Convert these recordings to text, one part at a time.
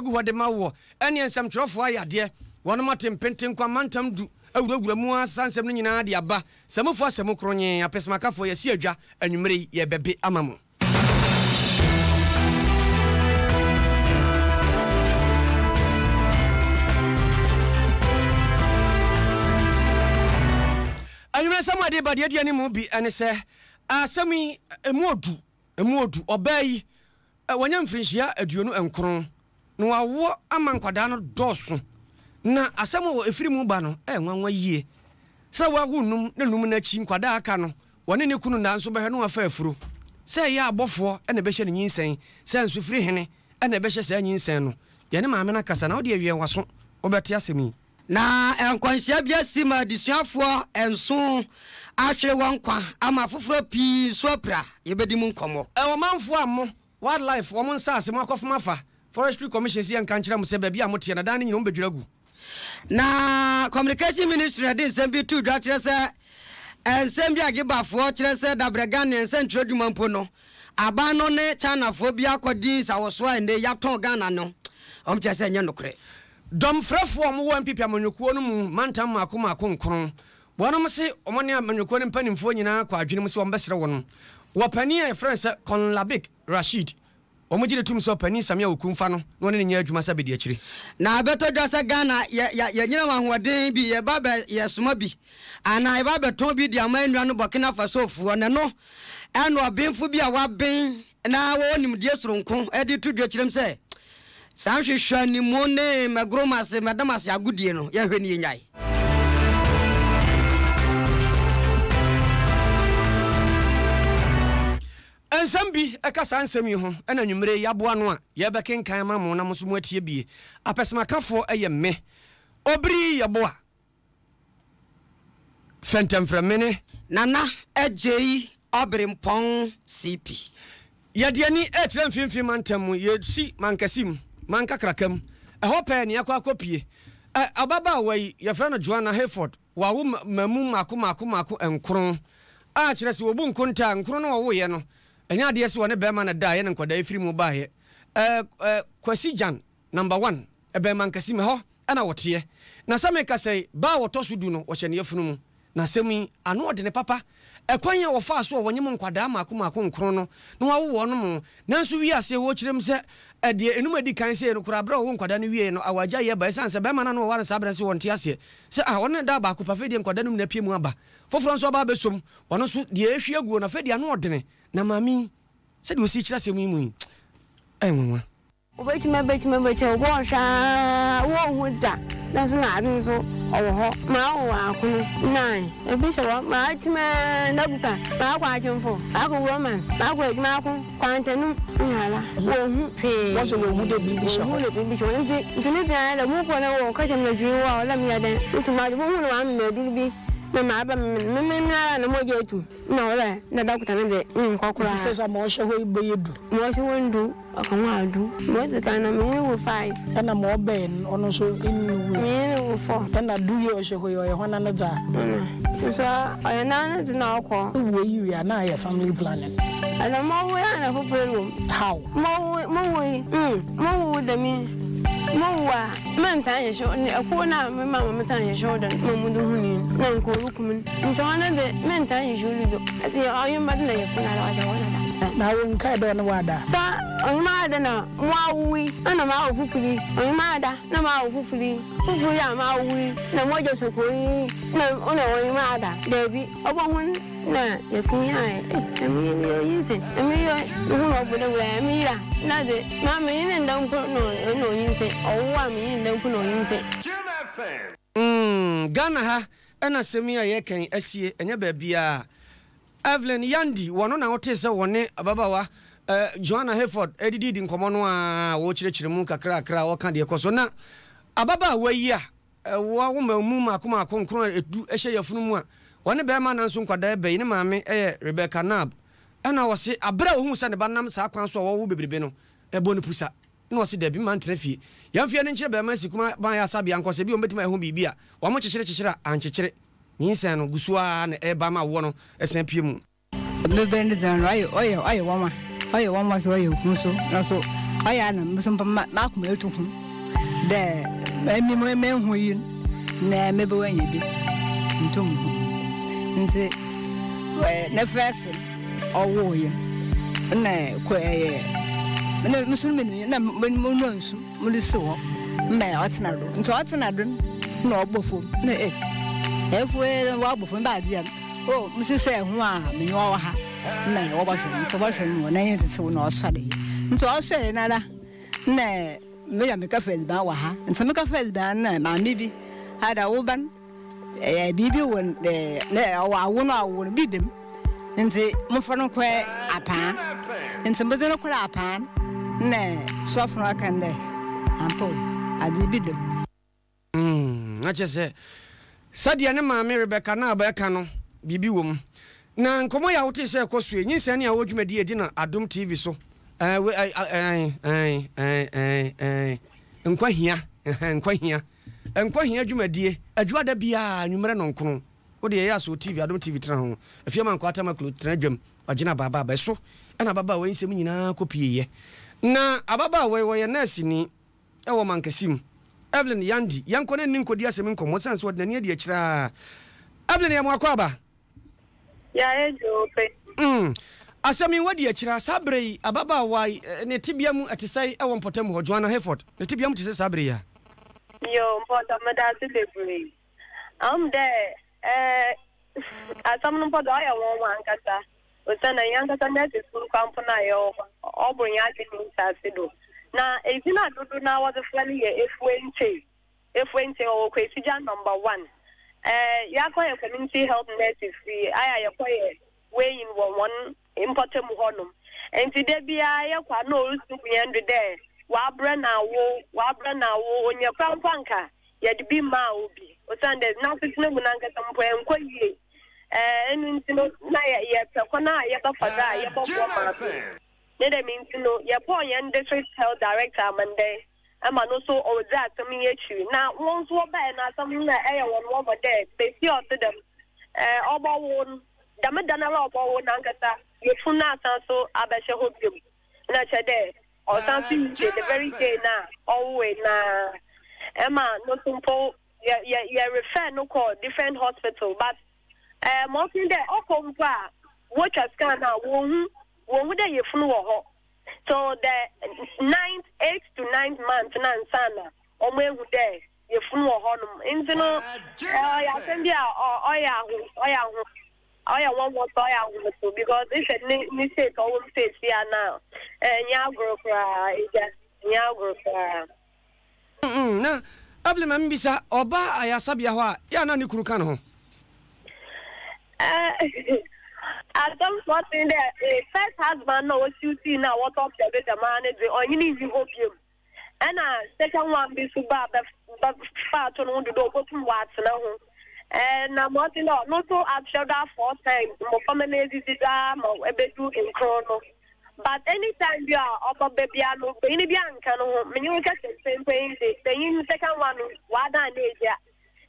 gu hɔ de ma woɔ. Ɛneɛ nsɛmtwerɛfoɔ ayɛ adeɛ. Wɔnom ate mpentenkwa mantam du awurawura mu ara asesa nsɛm no nyinaa de aba. Sɛmufoɔ asɛ mo kronyee, apɛsɛmakafoɔ yɛasi adwa anwummerɛ yi yɛrebɛbe ama mo. Anwummerɛ nsɛm a yɛde reba deɛ ɛdi anim bi ne sɛ, asɛm yi ɛmu ɔdu. Emu odu. Ɔbaa yi, wanya mfirinhyia 29, na wawo ama nkwadaa no dɔɔso. Na asɛm a ɛfiri mu ba no yɛ nwanwa yie. Sɛ wawo nnum na nnum no akyi nkwadaa a aka no, wɔne ne kunu nna nso bɛhwɛ na wɔafa afuro. Sɛ ɛyɛ abɔfoɔ na ɛbɛhyɛ no nyinsɛn, sɛ nso firi hene na ɛbɛhyɛ saa nyinsɛn no, yɛne maame no akasa na wo deɛ wɛn w'aso, wobɛte asɛm yi. Na nkwanhyia bi asi ma adesuafoɔ nson ahwere wɔn nkwa ama afoforɔ pii nso apira. Yɛbɛdi mu nkɔmmɔ. Ɔmanfoɔ a mo, Wildlife, wɔn nsaase mo akɔfom afa, Forestry Commission se yɛnka nkyerɛ mo sɛ baabi a moteɛ no adan no nyina wɔbɛdwiri agu. Na Communication Ministry na ɛde nsɛm bi too dwa kyerɛ sɛ nsɛm bi a Gibafoɔ kyerɛ sɛ dabrɛ Ghanaian nsɛntwerɛ adwuma mpo no, aban no ne Chinafoɔ bi akɔdi nsawɔsoɔ a ɛnnɛ yi yɛatɔn Ghana no, wɔn kyerɛ sɛ ɛnyɛ nokorɛ. Dɔmfrɛfoɔ a wɔwɔ NPP amanyɔkuo no mu mantam mmaako mmaako nkron, wɔnom se wɔn ne amanyɔkuo no mpanimfoɔ nyinaa kɔ adwene mu sɛ wɔbɛsrɛ wɔn wɔ panin a yɛfrɛ no sɛ Konlabik Rasheed. Wɔgye no tom sɛ ɔpanin Samia Oku mfa no na ɔne no nyɛ adwuma sɛ abadiakyire. Na ɛbɛtɔ dwa sɛ Ghana yɛ yɛ yɛnyina wɔn ahoɔden bi yɛba bɛ yɛsoma bi anaa yɛba bɛtɔn bi de ama yɛn nuanom Burkina Fasofoɔ na ɛno ɛna ɔbenfo bi a waben na wɔwɔ nimdeɛ soronko de to dwa kyerɛm sɛ saa nhwehwɛanimu ne mɛgoromase mɛdamase agodie no yɛnhwɛ ne yɛnyae. Nsɛm bi ka saa nsɛm yi ho na anwummere yi yɛaboa ano a yɛrebɛkenkan ama mo na mo nso moatie bie. Apɛsɛmakafoɔ yɛ me. Obiri Yeboah Fɛntɛmfrɛmene. Nana Adjei Ɔberempɔn CP. Yɛde ani rekyerɛ mfimfini mantam mu, yɛresi mankɛse mu, mankakraka mu. Ɛhɔ pɛɛ na yɛakɔ akɔpue. Ɛ, ababaawa yi, yɛfrɛ no Joanna Hayford. Wawo mmamu mmaako mmaako mmaako nkron, a kyerɛ sɛ wɔbu nkonta a, nkron no a ɔwoeɛ no, ɛnyɛ adeɛ sɛ ɔne barima na ɛdaeɛ na nkwadaa yi firi mu baeɛ. Ɛ, ɛ, Kwasi Gyan, number one, ɛbɛn Mankasim, ɛhɔ na wɔteɛ. Na sɛ mekasa yi, ba a ɔtɔ so du no, wɔhyɛ ne yafunu mu. Na asɛm yi, ano ɔdene papa. Ɛkwan a wɔfaa so a wɔnyem nkwadaa mmaako mmaako nkron no na wɔawo wɔn, nanso wiase wɔkyerɛ mu sɛ ɛdeɛ enum a edi kan sei no koraa berɛ a wɔwo nkwadaa no wieɛ no awaregyaeɛ yɛ ba ɛsiane sɛ bɛrima no a na wɔware no saa berɛ no se wɔnte aseɛ sɛ ah ɔne no da baako pɛ afei deɛ nkwadaa no nyinaa pue mu aba foforɔ nso aba abɛsom ɔno nso deɛ ɛhwie aguo no afei deɛ ano ɔdene na maame yi sɛdeɛ ɔsi kyerɛ asɛm yi mu yi ɛyɛ nwanwa. Wobɛtumi abɛtumi abɛkyɛ wo bɔɔhwɛ aa wonhu da nanso na ade nso ɔwɔ hɔ maa wo akono nine ebi hyɛ hɔ maa atumi aa nabuka maa akɔ akyemfo maa akɔ roman maa akɔ adwuma ako kwantanum nyara wonhu hwee Wɔsɛ wonhu dɛ biribi hyɛ hɔ. Wonhu dɛ biribi hyɛ hɔ nti nti ne dɛn ayɛ dɛ mokɔ na wɔka kyerɛ me dɛ hwee wɔ hɔ dɛ meyɛ dɛn metum adze bohu na wɔama me adur bi na maaba me me me ara na mogya etum na ɔwɔ dɛ na dɔkota no dze menkɔ Nti koraa. sɛ sɛ ma ɔhyɛ hɔ yi bɛyɛ du. Ma ɔhyɛ hɔ ndu. Ɔka ho a du. Ma odzi kan no, menye no wo five. Ɛna ma ɔbɛn no, ɔno nso nnyi no wui. Menye no wo four. Ɛna du yi a ɔhyɛ hɔ yi, ɔyɛ hwana ne dza? Ɔno nso ɔyɛ noara ne dze na ɔkɔ. Ewu eyi wie a, na ayɛ family planning. Ɛna mɔwoe a na fofor wɔ mu. How? Mɔwoe, mowui, mm, mowu dɛm yi, mowu a, menntaa nnhyehyɛ wo, kor no a me maame metaa nhyehyɛ wo do no, ma mudu hunii no, nna nka oruku me no, ntsi ɔno dze, menntaa nhyehyɛ wo do bio. Ntsi ɔnye mba do na yafun ara ɔhyɛ hɔ dada. Na wo nkae dɛ ɔne wo ada? Sɛ ɔnye m'ada na moawo yi, nna mawo fofor yi, ɔnye m'ada na mawo fofor yi, fofor yi a mawo yi na mogya sokor yi na nna ɔnye m'ada? Dabi, obohun na yafun yi ayɛ, ei, na me yer yi onyinsen, na me yer yi no ho na ɔbɔ dawur a, me yer a, nna dze, ma menye no nnda mpo na nna onyinsen, ɔwo a menye no nnda mpo na onyinsen. Mm, Ghana ha na asɛm yi a yɛreka yi asie, ɛnyɛ baabiara. Evelyn Yandy, wɔno na wotee sɛ wɔne ababaawa eh, Joanna Hayford redididi nkɔmmɔ no a wɔrekyerɛkyerɛ mu kakrakra a wɔka deɛ ɛkɔ so. Na ababaawa yi a ɛwɔ woma mu mmaako mmaako nkron a edu hyɛ yafunu mu a wɔne bɛrima nanso nkwadaa ɛbɛ yi, ne maame yɛ Rebecca Naab. Ɛna wɔse abere a wɔhuu sɛ ne ba nam saa kwan so a wɔwo bebrebe no, ɛbɔ no pusa. Ɛna ɔse dabi mma ntena fie. Yɛmfa yɛn ani nkyerɛ bɛɛma asi kuma ban asabea nkɔ sɛ ebia wɔbɛtumi ayɛ ho biribi a wɔn kyekyere kyekyere a ankyekyere. Nyinsɛn no gu so ara na ɛreba ma awoɔ no san pue mu. Bɛbɛ ne dza no ɔyɛ ɔyɛ ɔyɛ nwanwa ɔyɛ nwanwa so ɔyɛ hu so na so Ɔyɛ a na mo so mpo m'akoma etu ho dɛ emi mehu yi na mebɛwɔ enya bi nntum nnhu. Ntsi ne first no ɔwoo yi nna kɔ ɛyɛ nna mo so minyim nna monoa nsu modze si hɔ ma ɔtsena do. Ntsi ɔtsena do no nna ɔbɔ famu nna ei efuw yi ɔabɔ famu ebɛnadze a. Oh, mese sɛ ho a menye wo wɔ ha na wɔbɔhwɛ me, nti wɔbɔhwɛ me wɔ n'enyi tsetsew na ɔsoɛree. Ntsi ɔsoɛree noara na meyɛ mekɛfa edziban wɔ ha, ntsi mekɛfa edziban no na maame bi ada wo ba no ɛyɛ biribi wɔ ne ɔwɔ awo no awo no bi da mu, ntsi momfa no nkɔ apaa. Ntsi medze no kɔr apaa na sɔfo no ɔka no dɛ ampa o, adze bi da mu. Na kyerɛ sɛ, sɛdeɛ ne maame Rebecca Naab reka no, biribi wɔ mu. Na nkɔmmɔ yi a wotee sɛ ɛkɔ so yi, nyinsɛn ne awoɔ dwumadie a ɛdi no Adom TV so, ɛɛ, we, ɛɛ, ɛɛ, ɛɛ, ɛɛ, ɛɛ, ɛɛ, nkwa hia, ɛhɛn, nkwa hia, nkwa hia dwumadie, adwuada biara, anwummerɛ nɔnkron. Wo deɛ ɛyɛ asoo TV, Adom TV tena ho, Afie Amankwaa Tamaklo tena dwam, wagyina ababaa ɛso, ɛna ababaawa yi nsɛm nyinaa kɔpieeɛ. Na ababaawa yi, ɔyɛ nɛɛseni. wɔ mankɛse mu. Evelyn Yandi, yɛnkɔ na ne nkɔdi asɛm nkɔmmɔ ɛsiane sɛ ɔde n'ani adi akyire ara. Evelyn, yɛ mo akwaaba. Ya agya o pɛ. Mm, asɛm yi wadi akyire ara. Saa berɛ yi, ababaawa yi, ne tebea mu ɛte sɛn wɔ mpɔtam hɔ? Joanna Hayford, ne tebea mu te sɛ saa berɛ yi ara? Yo, mpɔtam, meda ase bebree. Ahom dɛ, eh, asɛm no mpo dɛ ɔyɛ nwanwa ankasa. Osiandɛ hɛnankasa nurses no koraa mpo no a yɛwɔ hɔ no, ɔbor hɛn adwen nye ntsease do. Na edzin a dodow no ara wɔdze frɛ no yɛ Efuenkyei. Efuenkyei, ɔwɔ Kwesigya Number One. Eh, yɛakɔyɛ community health nurses yi, ayɛ a yɛkɔyɛ weighing wɔ hɔn mpɔtamu hɔnom. Ntsi da biara yɛkɔ a nna orusu gu hɛn do dɛ ɔabrɛ no awo, ɔabrɛ no awo, onya koraa mpo a nka yɛdze bi maa obi osiandɛ n'asetsena mu nankasa mpo nnkɔ yie. Ɛno ntsi no, nna yɛpɛ kwan a yɛbɛfa do a yɛbɔboa maame yi. Ne dɛm ntsi no, yɛbɔɔ hɛn District Health Director amandɛɛ ma no so odzii asɛm yi ekyir. Na hɔn so wɔbae no, asɛm no nna ɔyɛ hɔn nwanwa dɛ basia a ɔtse dɛm, ɔbɔwo no, dɛm da no ara a ɔbɔwo no ankasa, yafun no asan so abɛhyɛ hɔ bio. Nna kyerɛ dɛ ɔsan so yie the very day no a ɔwoe no ara. Ɛma no so mpo yɛ yɛ yɛ refer no kɔ different hospital but ɛɛ ma ɔsen dɛ ɔkɔ mpo a wotwa scan a wonhu wonhu dɛ yafunu wɔ hɔ so the ninth eight to ninth month na ansa na wɔn ehu dɛ yafunu wɔ hɔ nom nti no ɛɛ ɔyɛ asɛm bi a ɔ ɔyɛ aho ɔyɛ aho ɔyɛ nwanwa so ɔyɛ ahometo because ehwɛ ne ne state ɔwɔ mu seesia na ɛnyɛ agorɔ koraa egya ɛnyɛ agorɔ koraa. Mm, na Evelyn ma mibisa, ɔba ayarsabea hɔ a, yɛ a na ne kunu ka ne ho? Asɛm pɔtee dɛ, first husband no a osiw tii no a wɔtɔ pɛbe dɛm ara no dze, ɔnye no nnyi hɔ bio. Ɛna second one bi so baa bɛfaa to no ho do dɛ obotum ɔatsena ho. Na ma ɔtse dɛ ɔno so ahwɛ do a four times, mboframba no edzidzi do ara ma ebedu nkron no. But anytime bi a ɔbɛba bia no banyin bi annka no ho, menye wo kasa mprempren yi dze, banyin second one no ɔadan n'egya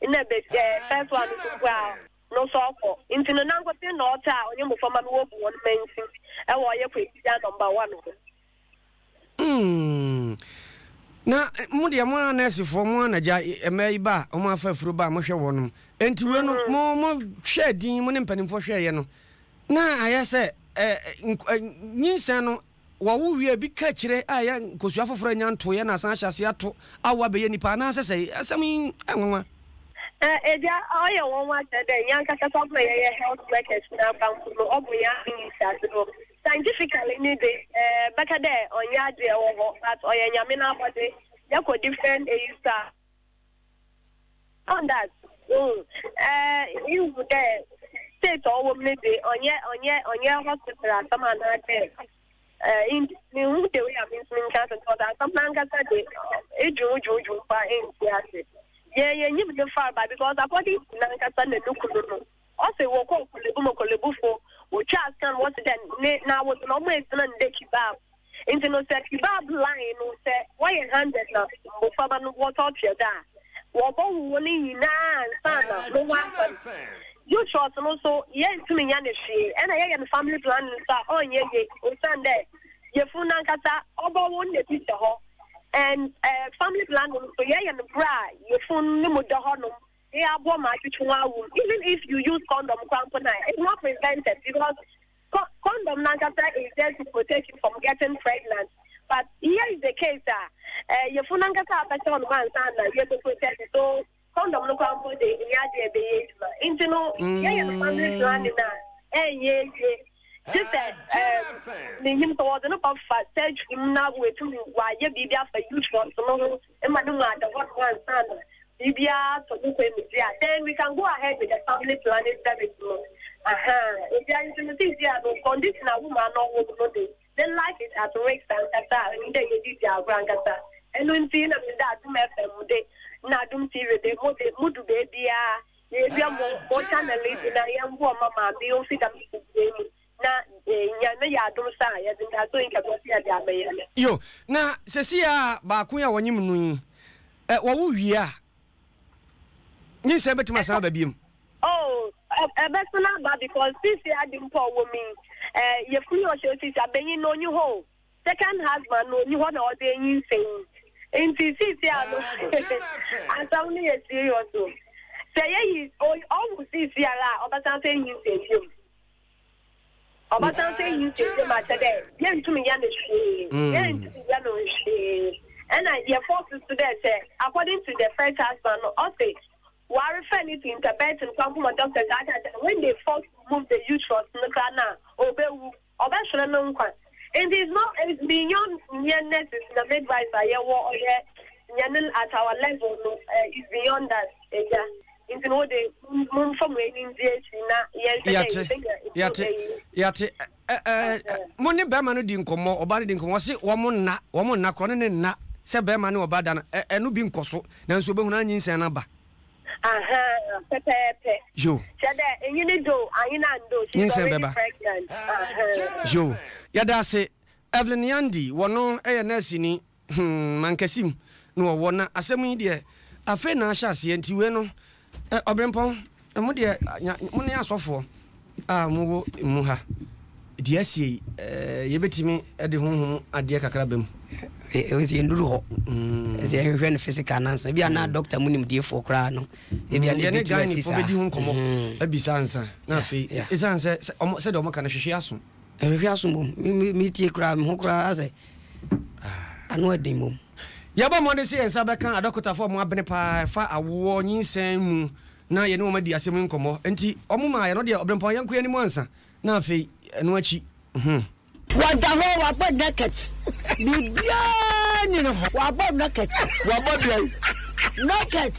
nna besi eh first one no so mpo a no so ɔkɔ ntsi no nankotsee na ɔtse a ɔnye mboframba no wobu hɔn mansin wɔ ɔyɛ Kwesida number one ho. Mm. Na mo deɛ mo ara nɛɛsefoɔ mo ara na gya mmaa yi ba a wɔn afa afuro ba a mohwɛ wɔnom. Enti wei no mo mo hwɛɛ din mo ne mpanimfoɔ hwɛɛyɛ no Na ayɛ sɛ nyinsɛn no wɔwo wie a ebi ka akyire a ɛyɛ nkosua foforɔ anya ntoeɛ na asan ahyɛ aseɛ ato awo abɛyɛ nipa anaasɛ sɛ asɛm yi nwanwa. Agya, ɔyɛ nwanwa kyerɛ dɛ hɛn ankasa so aber a yɛyɛ health workers no aba mpo no ɔbɔ hɛn adwen nhyɛase no. Scientifically ne dze, bɛka dɛ ɔnnyɛ adze a ɔwɔ hɔ but ɔyɛ Nyame n'abɔdze. Yɛkɔ different eyi so a, On that, wohu, eh, ihu dɛ state a ɔwɔ mu no dze, ɔnnyɛ, ɔnnyɛ, ɔnnyɛ hospital asɛm anaadɛ, eh, mehu the way a mentumi nka asɛm, because asɛm no ankasa de, edwen wo dwen wo dwen mpo a enntse ase. Yɛn yenyim ne farba because according to nankasa na no kunu no, ɔse wɔkɔɔ Korle-Bu ma Korle-Bufo wotwaa scan wɔse dɛ ne n'awodze no ɔmo edzina no dɛ kebab. Ntsi no sɛ kebab line no sɛ wɔyɛ hundred na mboframba no wɔtɔɔtoa do a, wɔbɔwo hɔn nyina ansaana no ho aba no. Uterus no so yenntum nnyɛ no hwee, nna yɛyɛ no family planning so a ɔnnyɛ yie osiandɛ. Yafunu no ankasa ɔbɔwo no na bi hyɛ hɔ and eh, family planning nso yɛyɛ no berɛ a yafunu no mu da hɔnom na yɛaboa ma atwetwe ho awo mu. Even if you use condom koraa mpo no a, it's not prevented because condom no ankasa is there to protect you from getting pregnant but here is the case a eh, yafunu no ankasa abɛhyɛ hɔnom ansa na yɛbɛ protect so Condom no koraa mpo de nnyɛ ade a ɛbɛyɛ adwuma. Nti no yɛyɛ no family planning a ɛnyɛ yie. Gye sɛ ɛɛm menyim sɛ wɔdze no kɔfa surgery mu na woetum wɔayɛ biribi afa uterus no ho ma no mu ada hɔnom ansa na biribiara atɔ ne kwan mu dze a, then we can go ahead with the family planning service no. Ahaa, ebia nti no seisei a no condition a woman no ɔwɔ mu no de, Ne life is at risk ankasa a ɛno dɛ yɛde di agorɔ ankasa ɛno nti na meda Adom FM de na Adom TV de mo de mo du baabiaa yɛdua mo mo channel yi bi na yɛmboa ma maame yi ɔmfi dɛm tebea yi mu na Nyame yɛ adom sa a yɛde ndaso yi nkɛkɔ so yɛde abɛyɛ no. Yo, na sesei a baako yi a wɔnyem no yi, ɛ, wɔwo wie a, nyinsɛn bɛtumi asan aba biom? Oh, ɛbɛsan aba because sisi ade mpo a ɔwɔ mu yi, eh, yɛfunu yɛ ɔhyɛ sisi abenyin no ɔnyi hɔ o. Second husband no ɔnyi hɔ na ɔde anyinsɛn yi. Nti sisi a no, asɛm no yɛ serious o. Sɛ yɛyi, ɔwo sisi ara a, ɔbɛsan so anyinsɛn biom. Ɔbɛsan so enyinsɛn bio ma kyerɛ dɛ yenntum nnyɛ no hwee, yenntum nnyɛ no hwee. Nna yɛ force so dɛ sɛ according to the first husband no ɔse ɔarefer no to intervention koraa mpo ma doctors aka akyerɛ no when they force to remove the uterus no koraa no a obewu, ɔbɛhwer no nkwa. Ntsi it's not it's beyond hɛn nurses na midwives a yɛwɔ ɔyɛ hɛn at our level no it's beyond us egya. Nti no wo de, momfa mo ani ndzi ekyir na yɛnhwɛ dɛ Yɛate, yebenya ebu yɛate, eyi. yɛate. Ɛ, ɛ, ɛ, mo ne bɛrima no di nkɔmmɔ, ɔbaa no di nkɔmmɔ, ɔse wɔn nna, wɔn nna korɔ ne ne nna sɛ bɛrima ne ɔbaa da no, ɛ, ɛno bi nkɔ so, nanso obɛhunu ara nyinsɛn no aba. Ahaa, pɛpɛɛpɛ. Yo. Kyerɛ dɛ, enye no do o, anye no anndo o, she's Nyinsɛn already bɛba. pregnant. Ahaa. Yo. Yɛda ase. Evelyn Yandi, wɔno yɛ nɛɛseni. Hmm, Mankasim na wɔwɔ na asɛm yi deɛ afei na ahyɛ aseɛ nti wei no eh, Ɔberempɔn, mo deɛ nya, mo ne asɔfoɔ a mowɔ mu ha, deɛ asie yi eh, yɛbɛtumi de honhom adeɛ kakra ba mu. Ɛwɔ sɛ yɛnnuru hɔ. Ɛsɛ yɛhwehwɛ no physical nansa. Ebi a na doctor mu nimdiefoɔ koraa no. Ebi a na Yɛne ebetumi asi Gynaefoɔ saa. bɛdi ho nkɔmmɔ abisa ansa na afei ɛsiane sɛ sɛdeɛ wɔka no hwehwe aso. Ɛhwehwe aso mmom. Me me metie koraa me ho koraa asɛ ano ɛden mmom. Yɛbɔ mmɔden sɛ yɛn nsa bɛka adɔkotafoɔ a wɔabene paa ɛfa awoɔ, nyinsɛn mu na yɛne wɔn adi asɛm yi nkɔmmɔ. Enti wɔn maa yɛn no deɛ ɔberempɔn yɛnkɔ yɛn anim ansa na afei ɛno akyi hmm. Wɔda hɔ wabɔ naked biribiara nni ne ho wabɔ naked. Wabɔ deɛn? Naked.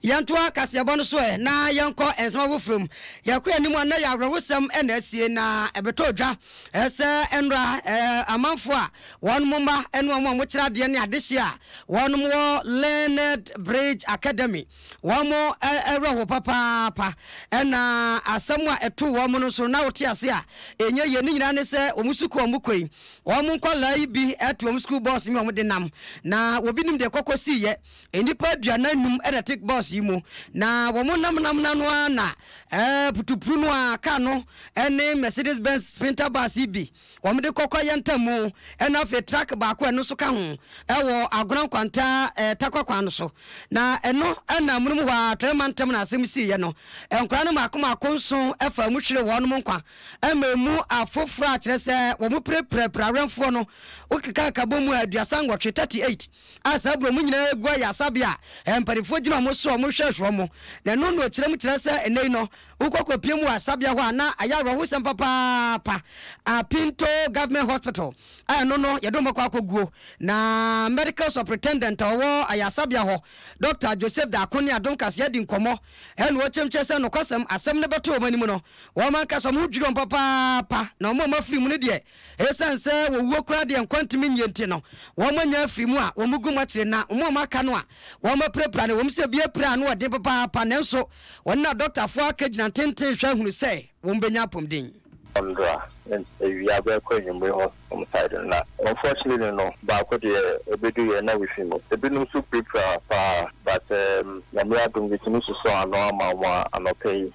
Yɛntoa kaseɛbɔ no so ɛ na yɛnkɔ nsɛm afoforɔ mu. Yɛkɔ yɛn anim a, na ɛyɛ awerɛhosɛm na asie, na ɛbɛtɔɔ dwa sɛ nnora amanfoɔ a wɔn mma ne wɔn a wɔkyerɛ adeɛ ne adehyeɛ a wɔn wɔ Learned Bridge Academy wɔn werɛ ho papaapa. Ɛna asɛm a ɛtoo wɔn no nso na wote ase a ɛnyɛ yie. Ne nyinaa ne sɛ wɔn sukuu a wɔkɔ yi, wɔn nkwadaa yi bi te wɔn sukuu bɔs mu a wɔde nam, na obi nim deɛ ɛkɔkɔ siiɛ. Nnipa 45 na ɛte bɔs yi mu, na wɔn nam nam no ara na putupru no a kaa no ne Mercedes Benz Sprinter bus yi bi wɔde kɔkɔ yɛ ntamu, ɛna afei truck baako a ɛno nso ka ho wɔ Agona Nkwanta Tarkwa kwan no so. Na ɛno na amonom hɔ ara Atɔeɛ Mantam na asɛm siiɛ no. Nkwadaa no mmaako mmaako nson faa mu hweree wɔn nkwa, ɛma emu afoforɔ a kyerɛ sɛ wɔpirapirapira awɛmfoɔ no wokekaka bɔ mu a 38, 38. a saa bere wɔn nyinaa gu ayaresabea a mpanimfoɔ gyina wɔn so a wɔhwɛhwɛ wɔn, na ɛno na ɔkyerɛ mu kyerɛ sɛ ɛnnɛ yi no, wokɔ kɔpue mu wɔ asabea hɔ a na ayɛ awerɛhosɛm papaapa. Apinto Government Hospital a ɛno no yɛde wɔn bɛkɔ akɔguo, na Medical Superintendent a ɔwɔ ayaresabea hɔ, Dɔkta Joseph Darko ne Adom Kaseɛ adi nkɔmmɔ ɛna ɔkyerɛ mu kyerɛ sɛ nokwasɛm asɛm no bɛto wɔn anim no, wɔn ankasa wɔn ho dwiri wɔn papaapa, na wɔn a wɔafiri mu no deɛ, Esiane sɛ wɔwuo koraa deɛ nkwa ntumi nnye nti no, wɔanya afiri mu a wɔgu mu akyire, na wɔn a wɔaka no a wɔapirapira no, ɛwom sɛ bi apira ano ɔden papaapa, nanso wɔne adɔktafoɔ akɛgyina ntenten rehwɛ ahunu sɛ wɔbɛnya apɔmuden. Ɔndra. Awia bɛkɔ anwummere hɔ some side no na unfortunately no baako deɛ ɔbɛduruiɛ na wafi mu. Ebinom nso pirapira paa but Nyame adom yɛtumi sosɔɔ ano ama wɔn a anɔpa yi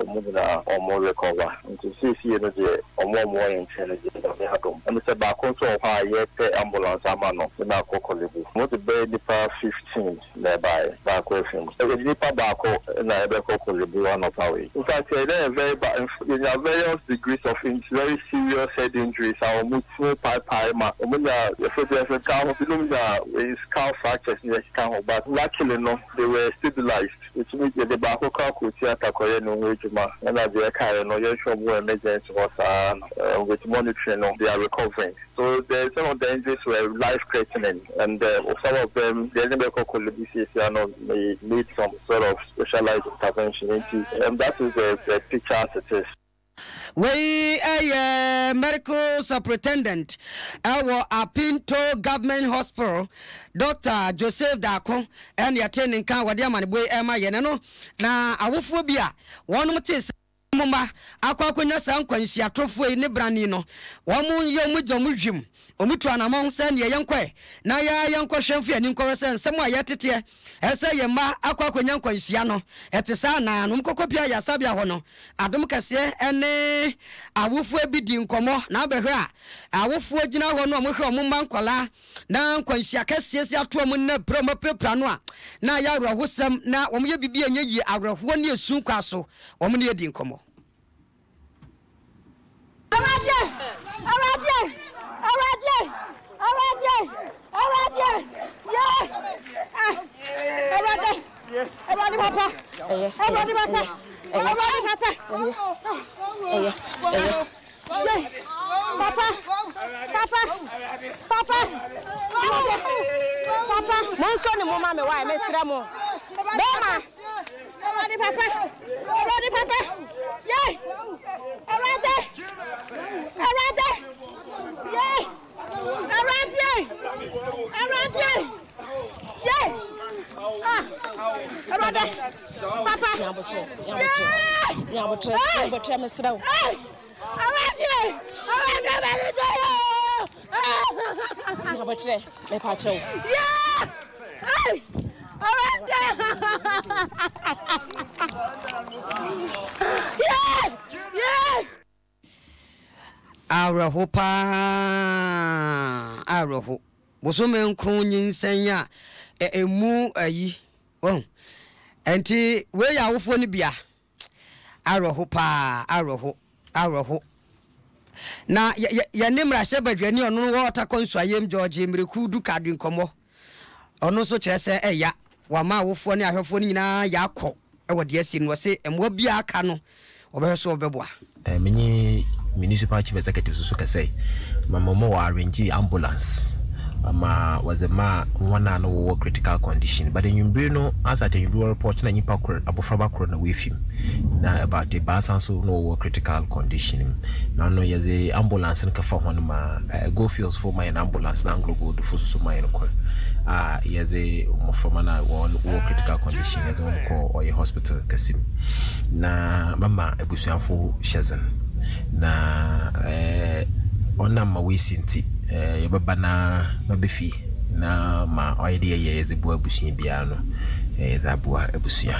wɔn nyinaa wɔn recover. Nti seesei no deɛ wɔn a wɔwɔ yɛn nkyɛn no deɛ Nyame adom. Ɛne sɛ baako nso wɔ hɔ a yɛrepɛ ambulance ama no de no akɔ Korle Bu. Wɔde bɛyɛ nnipa 15 na ɛbaeɛ, baako afi mu. Yɛde nipa baako na ɛbɛkɔ Korle Bu anɔpa wei. In fact, yɛn yɛ very bad, yɛnya various degrees of very serious head injuries a wɔn tiri paepae ma wɔn nya yɛfrɛ bi yɛfrɛ ka ho, binom nya wei skull fractures ne ɛkeka ho but luckily no they were stabilized. Yɛtumi yɛde baako koraa kɔɔ theatre kɔyɛɛ ne ho adwuma ɛna deɛ ɛkaeɛ no yɛhwɛ wɔn wɔ emergency hɔ saa no with monitoring no they are recovering. So the some of the injuries were life threatening and some of them deɛ ɛne bɛkɔ Korle Bu seesia no may need some sort of specialized intervention nti um, that is the, the picture as it is. Wei yɛ Medical Superintendent wɔ Apinto Government Hospital, Dɔkta Joseph Darko na yɛtee ne nka a wɔde amanebɔ yi rema yɛn. Ɛno na awofoɔ bi a wɔnom tee sɛ wɔn mma akɔ akɔnya saa nkwanhyia torofoɔ yi ne brane no, wɔn yɛ wɔn gya wɔn hwim, wɔn tu anamɔn sɛ neɛ yɛnkɔɛ na yɛ yɛnkɔhwɛ mfa yɛn ani nkɔhwɛ sɛ nsɛm a yɛteteɛ sɛ yɛn mma akɔ akɔnya nkwanhyia no ɛte saa anaa. Na wɔn kɔkɔpie ayaresabea hɔ no, adom kɛseɛ ne awofoɔ bi di nkɔmmɔ na abɛhwɛ a awofoɔ gyina hɔ no wɔhwɛ wɔn mma nkwadaa na nkwanhyia kɛseɛ si ato wɔn na pira wɔn apirapira no a na ayɛ awerɛhosɛm na wɔyɛ biribi a ɛnyɛ yie awerɛhoɔ ne esu kwa so wɔn ne adi nkɔmmɔ. Awurade, Awurade, Awurade, Awurade, Awurade, yɛ, ah, Awurade, Awurade papa, Awurade papa, Awurade papa, ɛyɛ, ɛyɛ. Yɛ, papa, papa, papa, Awurade, papa. Monsɔ ne mu ma me wae, mesrɛ mo. Bɛrima. Awurade papa, Awurade papa, yɛ, Awurade, Awurade, yɛ, Awurade, Awurade, yɛ, ah, Awurade, papa, Nyabotrɛ, nyabotrɛ, nyabotrɛ, mesrɛ wo. Awurade, Awurade, Awurade, yɛ. Nyabotrɛ, mepa kyɛw. Yɛ, Awurade, yɛ, yɛ. Awerɛho paa, awerɛho. Bosome nkron nyinsɛn a ɛmu ayi, wahu. Ɛnti wei yɛ awofoɔ no bia. Awerɛho paa, awerɛho, awerɛho. Na yɛ, yɛ, yɛne mmarahyɛbadwani a ɔno wɔ Ɔtakɔ Nsuayem, George Miraku Duka di nkɔmmɔ. Ɔno nso kyerɛ sɛ ɛya, wama awofoɔ ne ahwɛfoɔ no nyinaa ya akɔ wɔ deɛ asi no. Ɔse mmoa biara aka no, wɔbɛhwɛ so wɔbɛboa. Menye Municipal Chief Executive so so kɛsɛe ma ma wɔ arrange ambulance ma wɔdze maa hɔn a na wɔwɔ critical condition but ewimbir no as at ewimbir wɔ report na nyimpa kor abofraba kor na oefi mu na about ebiasa so na wɔwɔ critical condition mu na ɔno yɛdze ambulance no kɛfa hɔn ma Goldfields fo ma hɛn ambulance na Anglo Gold fo so so ma hɛn kor a yɛdze mboframba no a wɔwɔ critical condition yɛdze hɔn kɔɔ ɔyɛ hospital kɛse mu na mama ebusuafo hyɛ dzen na ɔnam ma woesi ntsi yɛbɛba na maba fie na ma ɔyɛ dɛ yɛyɛ yɛdze boa ebusua biara no yɛdze aboa ebusua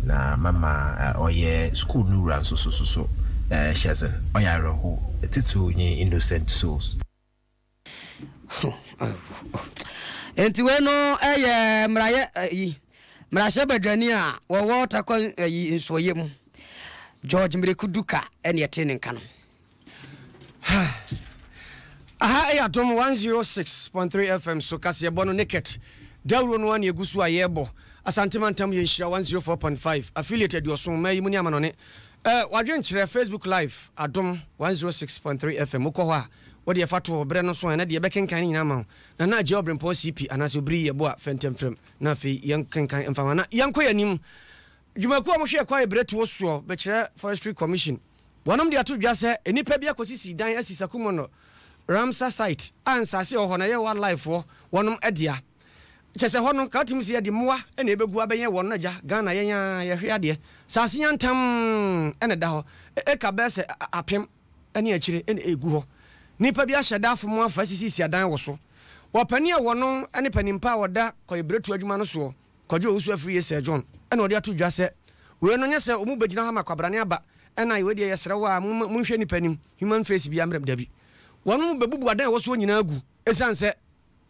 na mama ɔyɛ skuul no wura so so so hyɛ dzen. Ɔyɛ awerɛhow, tsitsir nye innocent souls. Nti wei no yɛ mmarayɛ yi mmarahyɛbadwani a wɔwɔ Tarkwa yi nsuoyɛ mu George Mireku Duka ɛne ɛte ne nka no. Aha ɛyɛ Adom 106.3 FM so kaseɛbɔ no naked dawuro no ara na ɛgu so a yɛrebɔ. Asante mantam yɛ nhyira 104.5 affiliate aduɔson mmaa yi mu ne amanɔne Eh wadwenkyerɛ Facebook live Adom 106.3 FM wokɔ hɔ a wode ɛfa to hɔ berɛ no so a ɛnɛ deɛ yɛbɛkenkan ne nyinaa ama wo Nana Agyei Ɔbrempɔn CP anaasɛ Obiri Yɛbo a fɛntɛmfrɛm na afei yɛnkenkan mfa ma na yɛnkɔ yɛn anim Dwumakuo a wɔhwɛ kwae berɛtuo soɔ bɛkyerɛ Forestry Commission wɔnom de ato dwa sɛ nnipa bi akɔsisi dan asi Sakumono Ramsar site a nsaase a ɛwɔ hɔ no ɛyɛ wildlife foɔ wɔnom dea Kyerɛ sɛ hɔ no ka wotumi sɛ yɛde mmoa na ɛbɛgu abɛyɛn wɔn agya Ghana yɛn ara yɛhwe adeɛ saase yantam na ɛda hɔ eka bɛyɛ sɛ apem. ne akyire na ɛregu hɔ. Nnipa bi ahyɛ da afom afa asisisisi adan wɔ so. Wɔ panin a wɔno ne panin pa a ɔda kwaebiretuo adwuma no soɔ, Kwadwo Owusu Afriyie Sir John na ɔde ato dwa sɛ wei no nyɛ sɛ wɔn bɛgyina hɔ ama kwabrane aba ɛna wei deɛ yɛsrɛ wo a momma monhwɛ nnipa anim, human face biara mmra mu, dabi. Wɔn bɛbubu adan a ɛwɔ soɔ nyinaa agu ɛsiane sɛ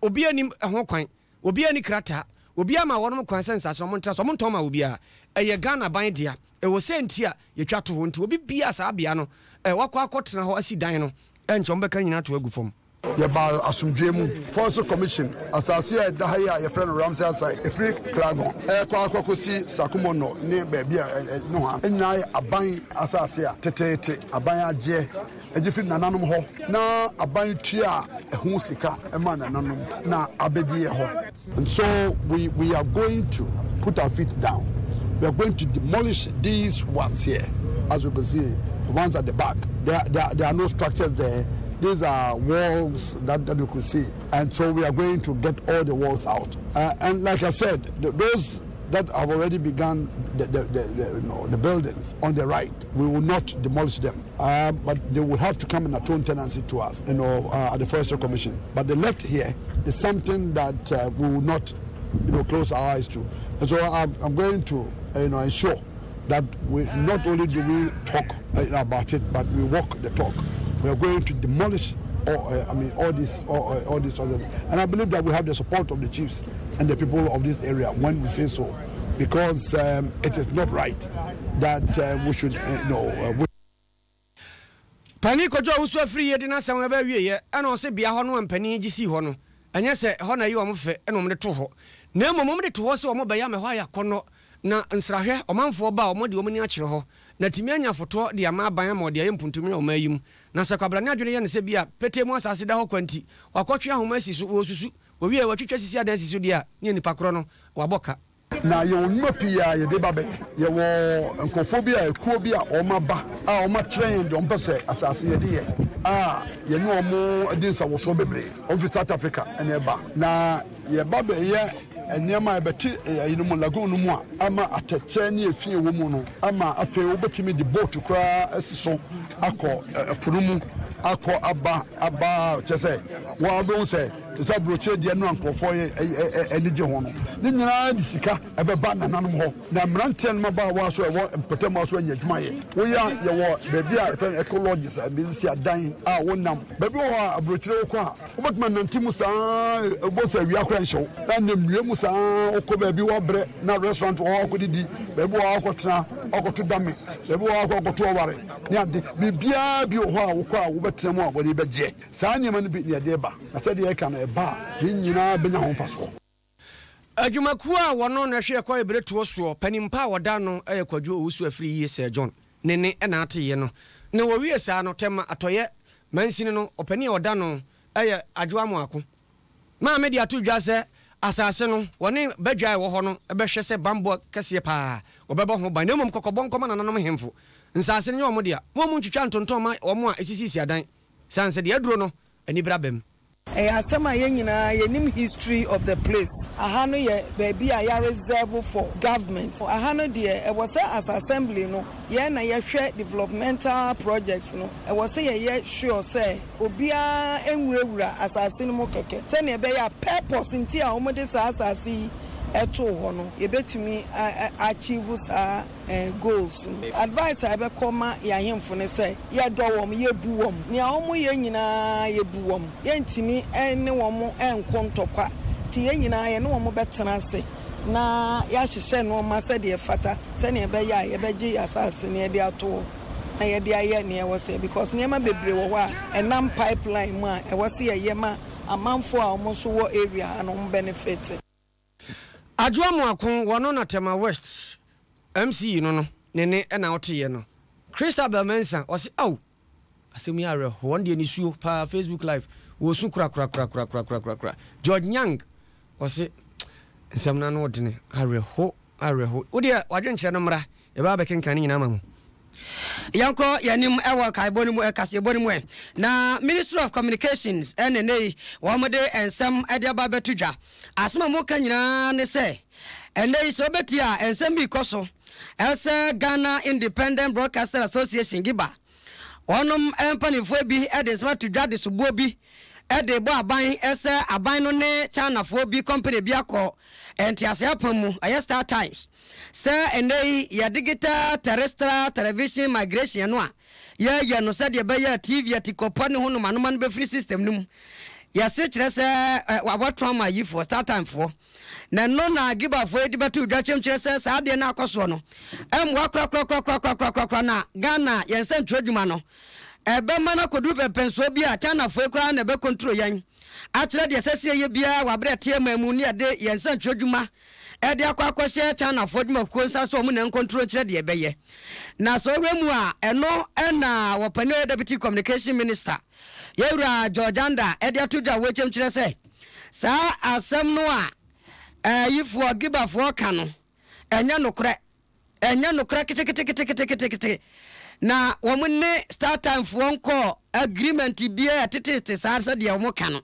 obiara nnim ɛho kwan, obiara nni krataa, obiara mmaa wɔnom kwan sɛ nsase no wɔntra so, wɔntɔn mmaa obiara. Ɛyɛ Ghana aban dea, ɛwɔ sɛ nti a yɛtwa to hɔ nti obi biara saa bea no wakɔ akɔtena hɔ asi dan no ɛnkyɛ wɔbɛka ne nyinaa ato agu fam. Yɛbaa asomdwoeɛ mu. Forestry Commission asase a ɛda ha yi a yɛfrɛ no Ramsar Site, ɛfiri Klagon rekɔ akɔkɔsi Sakumono ne baabi a nohoa nyinaa yɛ aban asase a teteete aban agyeɛ gye firi nananom hɔ na aban tua ɛho sika ma nananom na abɛdi yɛ hɔ. And so we we are going to put our feet down, we are going to demolish these ones here, as you can see, the ones at the back, there, there, there are no structures there, these are walls that, that you could see, and so we are going to get all the walls out. Uh, and like I said, the, those that have already begun the, the, the, the, you know, the buildings on the right, we will not demolish them. Um, but they will have to come and atone tenancy to us, you know, uh, at the Forestry Commission. But the left here is something that uh, we will not, you know, close our eyes to. And so I'm, I'm going to, uh, you know, ensure that we not only do we talk uh, about it, but we walk the talk. We are going to demolish all, uh, I mean, all these, all, uh, all these other, and I believe that we have the support of the chiefs and the people of this area when we say so, because um, it is not right that uh, we should, uh, you know. Uh, we Panin Kojo Owusu Afriyie de n'asɛm reba awieɛ ɛna ɔse bea hɔ no a mpanin gye sii hɔ no ɛnyɛ sɛ ɛhɔ na ɛyɛ wɔn fɛ ɛna wɔde to hɔ na mmom wɔde to hɔ sɛ wɔn bɛyɛ ama ɛhɔ ayɛ akɔnnɔ na nsrahwɛ ɔmanfoɔ ba a wɔde wɔn ani akyerɛ hɔ na atumi anya fotoɔ de ama aban ama wɔde ayɛ mpuntumire wɔ ɔman yi mu na sɛ kwabrane adwene yɛ no sɛ bi a petee mu asaase da hɔ kwa nti wakɔtwe ahoma asi so wɔresusu wɔwie a wɔatwitwa sisi adan asi so deɛ a ne nipa korɔ no wabɔ ka. Na yɛwɔ nnwuma pii a yɛde ba bɛyɛ. Yɛwɔ nkurɔfoɔ bi a ekuo bi a wɔaba a wɔakyerɛ yɛn deɛ wɔpɛ sɛ asase yɛde yɛ a yɛne wɔn di nsawɔsoɔ bebree. Wɔfiri South Africa na ɛba. Na yɛba bɛyɛ nneɛma a ɛbɛte ayi no mu, lagoon no mu a ama atɛkyɛ ne efi a ɛwɔ mu no ama afei wobɛtumi de boat koraa asi so akɔ ɛpo no mu akɔ aba aba kyerɛ sɛ wɔabɛhu sɛ Te sɛ aburokyire deɛ no a nkurɔfoɔ yɛ ani gye ho no, ne nyinaa de sika bɛba nananom hɔ, na mmeranteɛ ne mmabaawa nso a ɛwɔ mpɔtam hɔ nso anya adwuma ayɛ. Woyɛ a, yɛwɔ baabi a yɛfrɛ no eco lodges a ebi sisi adan a wonam. Baabi wɔ hɔ a aburokyire wokɔ a, wobɛtumi anante mu saa ara, wobɛhu sɛ awia koraa nhyɛ wo, na nam nnua mu saa ara, wokɔ baabi woabrɛ na restaurant wɔ hɔ akɔdidi, baabi wɔ hɔ akɔtena, akɔto dame, baabi wɔ hɔ akɔ akɔto ɔware ne ade. Biribiara bi wɔ hɔ a wokɔ a wobɛtena mu a w'ani bɛgyeɛ. Saa nneɛma no bi na yɛde reba, na sɛdeɛ yɛka no, ɛba a, yɛn nyinaa bɛnya ho mfasoɔ. Adwumakuo a wɔno na ɛhwɛ ɛkɔ ɛberɛtuo soɔ, panin pa a wɔda ano yɛ Kwadwo Owusu Afriyie Sir John ne ne na ateeɛ no. Na wɔwie saa no, Tema Atɔeɛ mansini no ɔpanin a ɔda ano yɛ Adwo Amoako. Maame de ato dwa sɛ asase no wɔne badwa a ɛwɔ hɔ no bɛhwɛ sɛ bammɔ kɛseɛ pa ara wɔbɛbɔ ho ban na mmom kɔkɔbɔ nkɔma nananom nhemfo. Nsase no nyɛ wɔn dea, mo a montwitwa ntontɔn mma wɔn a ɛsisisisi adan. Esiane sɛ deɛ aduro no anibere aba mu. Ɛyɛ asɛm a yɛn nyinaa yɛnim history of the place. Aha no yɛ baabi a yɛ reserve for government. Aha no deɛ ɛwɔ sɛ as assembly no yɛn na yɛhwɛ developmental projects no. Ɛwɔ sɛ yɛyɛ sure sɛ obiara nwurawura asase no mu kɛkɛ sɛnea ɛbɛyɛ a purpose nti a wɔde saa asase yi too hɔ no yɛbɛtumi a achieve saa goals no. Advice a ɛbɛkɔ ma yɛn ahemfo ne sɛ, yɛdɔ wɔn, yɛbu wɔn. Nea wɔyɛ nyinaa yɛbu wɔn. Yɛntumi ne wɔn nko ntɔkwa, nti yɛn nyinaa yɛne wɔn bɛtena ase na yɛahyehyɛ nnoɔma sɛdeɛ ɛfata, sɛdeɛ ɛbɛyɛ a yɛbɛgye yɛn asase no yɛde ato hɔ na yɛde ayɛ nea ɛwɔ sɛ, because nneɛma bebree wɔ hɔ a ɛnam pipeline mu a ɛwɔ sɛ yɛyɛ ma amanfoɔ a wɔn nso wɔ area ha no wɔn benefit. Adwo Amoako wɔno na Tema West MC no no ne ne na woteeɛ no. Christabel Mensah ɔse ao asɛm yi awerɛhoɔ ɔno deɛ nisuo paa Facebook live wɔsu korakorakorakorakorakorakora. George Nyang ɔse nsɛm no ano ɔdene awerɛho awerɛho. Wodeɛ wadwenkyerɛ no mmra yɛbɛba abɛkenkan ne nyinaa ama mo. Yɛnkɔ yɛn anim wɔ nkaebɔ no mu, kaseɛbɔ no mu ɛ. Na Ministry of Communications na ɛnnɛ yi wɔde nsɛm de aba abɛto dwa. Asɛm a wɔka nyinaa ne sɛ, ɛnnɛ yi sɛ wobɛtie a, nsɛm bi rekɔ so sɛ Ghana Independent Broadcasting Association, GIBA, Wɔnom mpaninfoɔ bi de nsɛm ato dwa de soboɔ bi de rebɔ aban sɛ aban no ne Chinafoɔ bi company bi akɔ nteaseɛ apam mu, ɛyɛ Star Times, sɛ ɛnnɛ yi yɛ digital terrestrial television migration no a yɛreyɛ no sɛdeɛ ɛbɛyɛ a TV atikɔpɔ ne ho nomanoma no bɛfiri system no mu. Yɛse kyerɛ sɛ wɔatɔn ama ayifoɔ, Star Time foɔ. Na ɛno na Gibafoɔ yi de bɛtoo dwa kyɛm kyerɛ sɛ saa adeɛ no akɔ soɔ no ɛmmoa korakorakorakorakorakorakora na Ghana yɛn nsɛntwerɛ adwuma no ɛbɛma no akɔduru pɛmpɛnsoɔ bi a Chinafoɔ yi koraa na ɛbɛkontro yɛn akyerɛ deɛ ɛsɛ sɛ yɛyɛ biara wɔ aberɛ a ɛteɛ man mu ne yɛde yɛn nsɛntwerɛ adwuma ɛde akɔ akɔhyɛ Chinafoɔ adwumakuo nsa sɛ wɔn na nkontro nkyerɛ deɛ ɛbɛyɛ. Na sɛ ɔhwɛ mu a ɛno na wɔpanin a ɔyɛ Deputy Communication Minister Yɛwura George Andah de ato dwa wɔ kyɛm kyerɛ sɛ saa asɛm no a ayifoɔ, Gibafoɔ ka no, ɛnyɛ nokorɛ. Ɛnyɛ nokorɛ keteketeketekete. Na wɔn ne StarTime foɔ nkɔɔ agreement biara a ɛtetete saa sɛdeɛ wɔn ka no.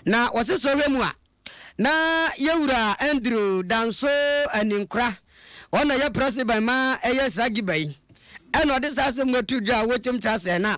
Na wɔse sɛ wohwɛ mu a, Na yɛ wura Andrew Danso Aninkora, ɔno na ɛyɛ president ma ɛyɛ saa Giba yi, ɛna ɔde saa asɛm ato dwa a wɔkyɛm kyerɛ sɛ na